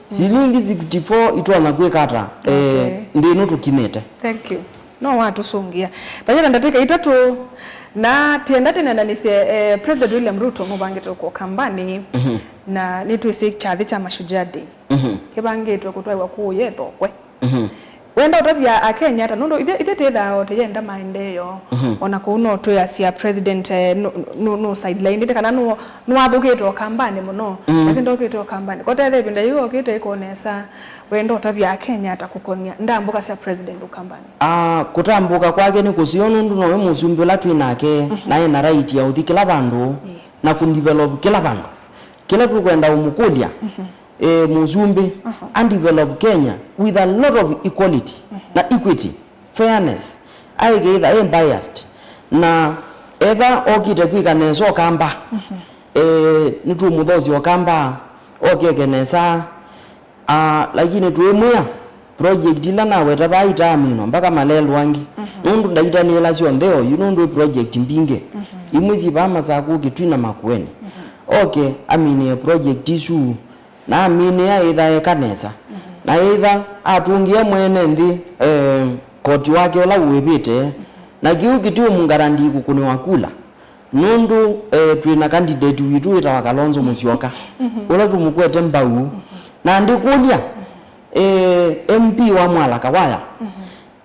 Silingi sixty-four itonya kwĩka ata, eh, nthĩ ĩno tũkinyĩte? Thank you. No watũsũngĩa. Vayĩla ndatĩka itatũ, na tienda tĩnendanĩsye, eh, President William Ruto nũvangĩte ũkũa kambanĩ, na nĩtwĩsĩ kyathĩ kya Mashujaa Day kĩvangĩtwe kũtwaĩwa kũũ yethokwe. Wenda ũtavya Akenya ata, nũndũ ithe, ithe twĩthaa o tũyenda maendeeo, ona kũu no twĩasya President, eh, nũ- nũ- nũ sideline ĩndĩ kana nũ- nũathũkĩte o kambanĩ mũno, lakini ndokĩte o kambanĩ. Kotethya ĩvinda yĩu okĩte ĩkonesa, wenda ũtavya Akenya ata kũkonya ndambũka sya President Ukambani? Ah, kũtambũka kwake nĩ kũseo nũndũ nowe mũsumbĩ ũla twĩ nake, na ena right ya ũthi kĩla vandũ na kũdevelop kĩla vandũ. Kĩla tũkwenda ũmũkũlya, eh, mũsumbĩ, adevelop Kenya with a lot of equality na equity, fairness, aĩkĩĩtha e biased, na etha okĩte kwĩka nesa Ũkamba, eh, nĩtũmũthosya Ũkamba okeke nesa. Ah, lakini twĩmwĩa, project ila naweta vaa itaaminwa mpaka malelũ angĩ. Nũndũ ndaitanĩĩla syonthe oyu, nũndũ ĩ project mbingĩ. Imwe syĩ vaa Masakũ, Kitui na Makueni. Oke aminĩe project isu, na aminĩa ĩtha eka nesa. Na ĩtha atũngĩe mwene nthĩ, eh, koti wake ũla ũĩvĩte. Na kĩu kĩtiũmũngarandi kũkũnĩwa kula. Nũndũ, eh, twĩ na candidate witũ wĩtawa Kalonzo Musyoka, ũla tũmũkwete mbau. Na ndĩkũlya, eh, M P wa Mwala Kawaya,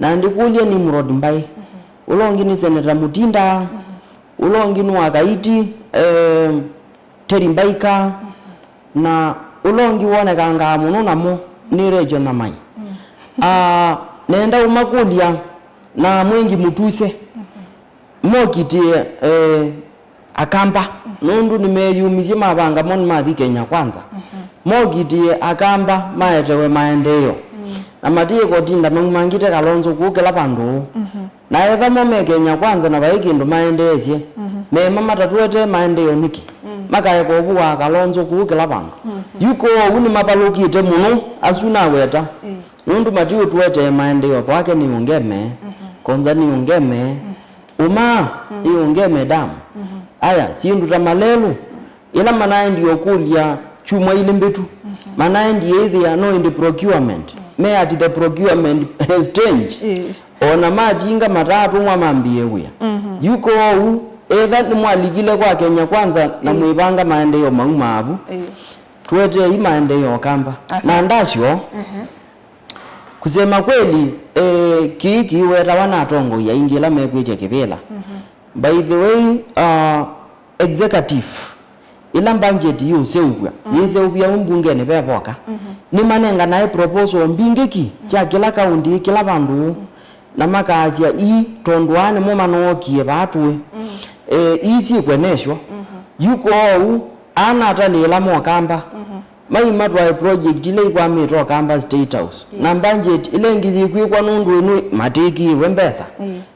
na ndĩkũlya Nimrod Mbai, ũla ũngĩ nĩ Senator Mutinda, ũla ũngĩ nĩ wa Kaiti, eh, Terry Mbaika, na ũla ũngĩ wonekangaa mũno namo nĩ Recho Nyamai. Ah, nenda ũmakũlya na Mwengi Mutuse. Mokitĩe, eh, Akamba, nũndũ nĩmeeyumisye mavanga mo nĩmathi Kenya Kwanza. Mokitĩe Akamba maetewe maendeeo. Na matiĩkũtinda maumangĩte Kalonzo kũu kĩla vandũ. Na etha mo me Kenya Kwanza na vai kĩndũ maendeesye, mema matatũetee maendeeo nĩkĩ? makaeka ũvu wa Kalonzo kũu kĩla vandũ. Yu kwoou nĩmavalũkĩte mũno, asu naweta. Nũndũ matiũtũetee maendeeo, Thwake nĩũngeme, Konza nĩũngeme, Ũmaa nĩũngeme dam. Aya, syĩndũ ta malelũ, ĩla manaendie ũkũlya kyumwa ilĩ mbĩtu, manaendie ĩthĩa no ĩndĩ procurement, me at the procurement stage. Ĩĩ. O na matinga matatũmwa mambĩĩe wĩa. Yu kwoou, etha nĩmwalikile kwa Kenya Kwanza na mwĩvanga maendeeo mau mavu, Ĩĩ. Tũeteei maendeeo Kamba. Asante. Na ndasyo, Kusema kweli, eh, kĩĩ kĩwetawa na atongoi aingĩ ĩla mekwĩtya kĩvĩla. By the way, uh, executive, ĩla budget yĩũseũvw'a, yĩseũvw'a ũmbungenĩ ve voka, nĩmanenganae proposal mbingĩ ki kya kĩla kaũntĩ, kĩla vandũ, na makaasya, ii, tondũ aa nĩmo manookie vaa tũĩ. Eh, ii syĩkweneshwa. Yu kwoou, aa natalĩ ĩla mokamba. Mai matwae project ila ikwamĩte o Kamba State House. Na budget ila ĩngĩ yĩkwĩkwa nũndũ ĩno matĩkĩĩwe mbesa.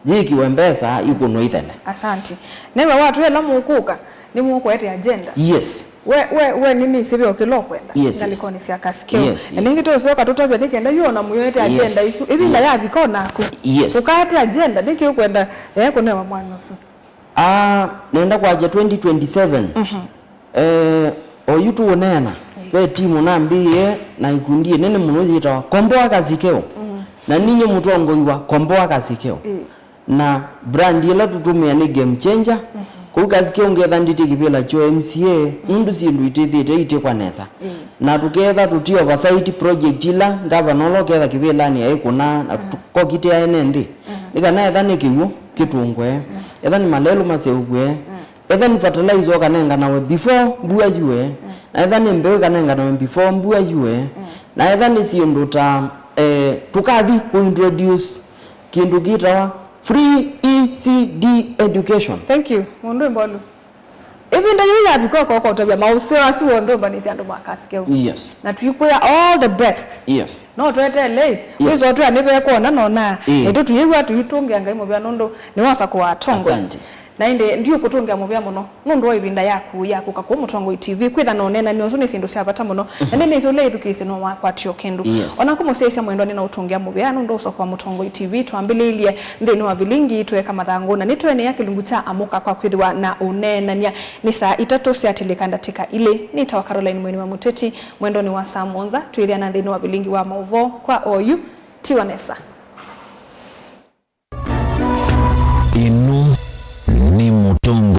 Yĩkiwe mbesa ikũnwa ithele. Asante. Nĩwe watwĩa ĩla mũkũka, nĩmũkũete agenda. Yes. We, we, we nĩnĩsĩ ve o kĩla ũkwenda. Yes, yes. Ngalĩkonĩ sya Kasikeo. Yes, yes. Na nĩngĩ tũũsyoka tũtavye nĩ kenda yu ona mũyoete agenda isu. Ĩvinda yavika o naku. Yes. Ũkaete agenda, nĩkĩ ũkwenda, eh, kũnewa mwana ũsu? Ah, nenda kwakya twenty twenty-seven. Eh, oyu tũũneena, ve timu nambĩĩe na ikundi ĩnene mũno yĩtawa Komboa Kasikeo. Na ninyie mũtongoi wa Komboa Kasikeo. Na brand ĩla tũtũmĩa nĩ Game Changer. Kũu Kasikeo ngetha ndĩtĩ kĩvĩla kyo M C A, nũndũ syĩndũ itĩthĩte itĩkwa nesa. Na tũketha tũti oversight project ila ngavana ũla ũketha kĩvĩlanĩ aikũna na tũkokitĩa ene nthĩ. Nĩ kana etha nĩ kĩw'ũ kĩtũngwe, etha nĩ malelũ maseũvw'e, etha nĩ fertilizer ũkanenganawe before mbua yue, na etha nĩ mbeũ ĩkanenganawe before mbua yue, na etha nĩ syĩndũ ta, eh, tũkathi kũintroduce kĩndũ kĩtawa free E C D education. Thank you. Mũndũ ĩmbolu. Ĩvinda yĩu yavika ũkoka ũtavya maũseo asu onthe ũmbanĩsya andũ ma Kasikeo. Yes. Na tũikwĩa all the best. Yes. No tweteelei. Yes. Wĩsotwĩa nĩvekwona nona. Ĩĩ. Nĩtũ tũyĩw'a tũitũngĩa Ngai mũvea nũndũ nĩwosa kũwatongoi. Asante. Na ĩndĩ ndiũkũtũngĩa mũvea mũno nũndũ wa ĩvinda yaku ya kũka kũu Mũtongoi T V. Kwĩtha na ũneenani ũsu nĩ syĩndũ sya vata mũno. Na nĩnĩsĩ ũla ĩthukĩĩsye no wakwatio kĩndũ. Yes. Ona kũmũsyaĩsya mwendwa nĩna ũtũngĩa mũvea nũndũ ũsoko wa Mũtongoi T V twambĩlĩilye nthĩnĩ wa vilingi tweka mathangũ na nĩtweenea kĩlungu kya amũka kwa kwĩthĩwa na ũneenany'a. Nĩ saa itatũ syatĩlĩka ndatĩka ilĩ. Nĩtawa Caroline Mweni wa Mũteti, mwendonĩ wa saa mũonza twĩthĩana nthĩnĩ wa vilingi wa maũvoo kwa oyu. Tiwa nesa. Ĩno nĩ Mũtongoi.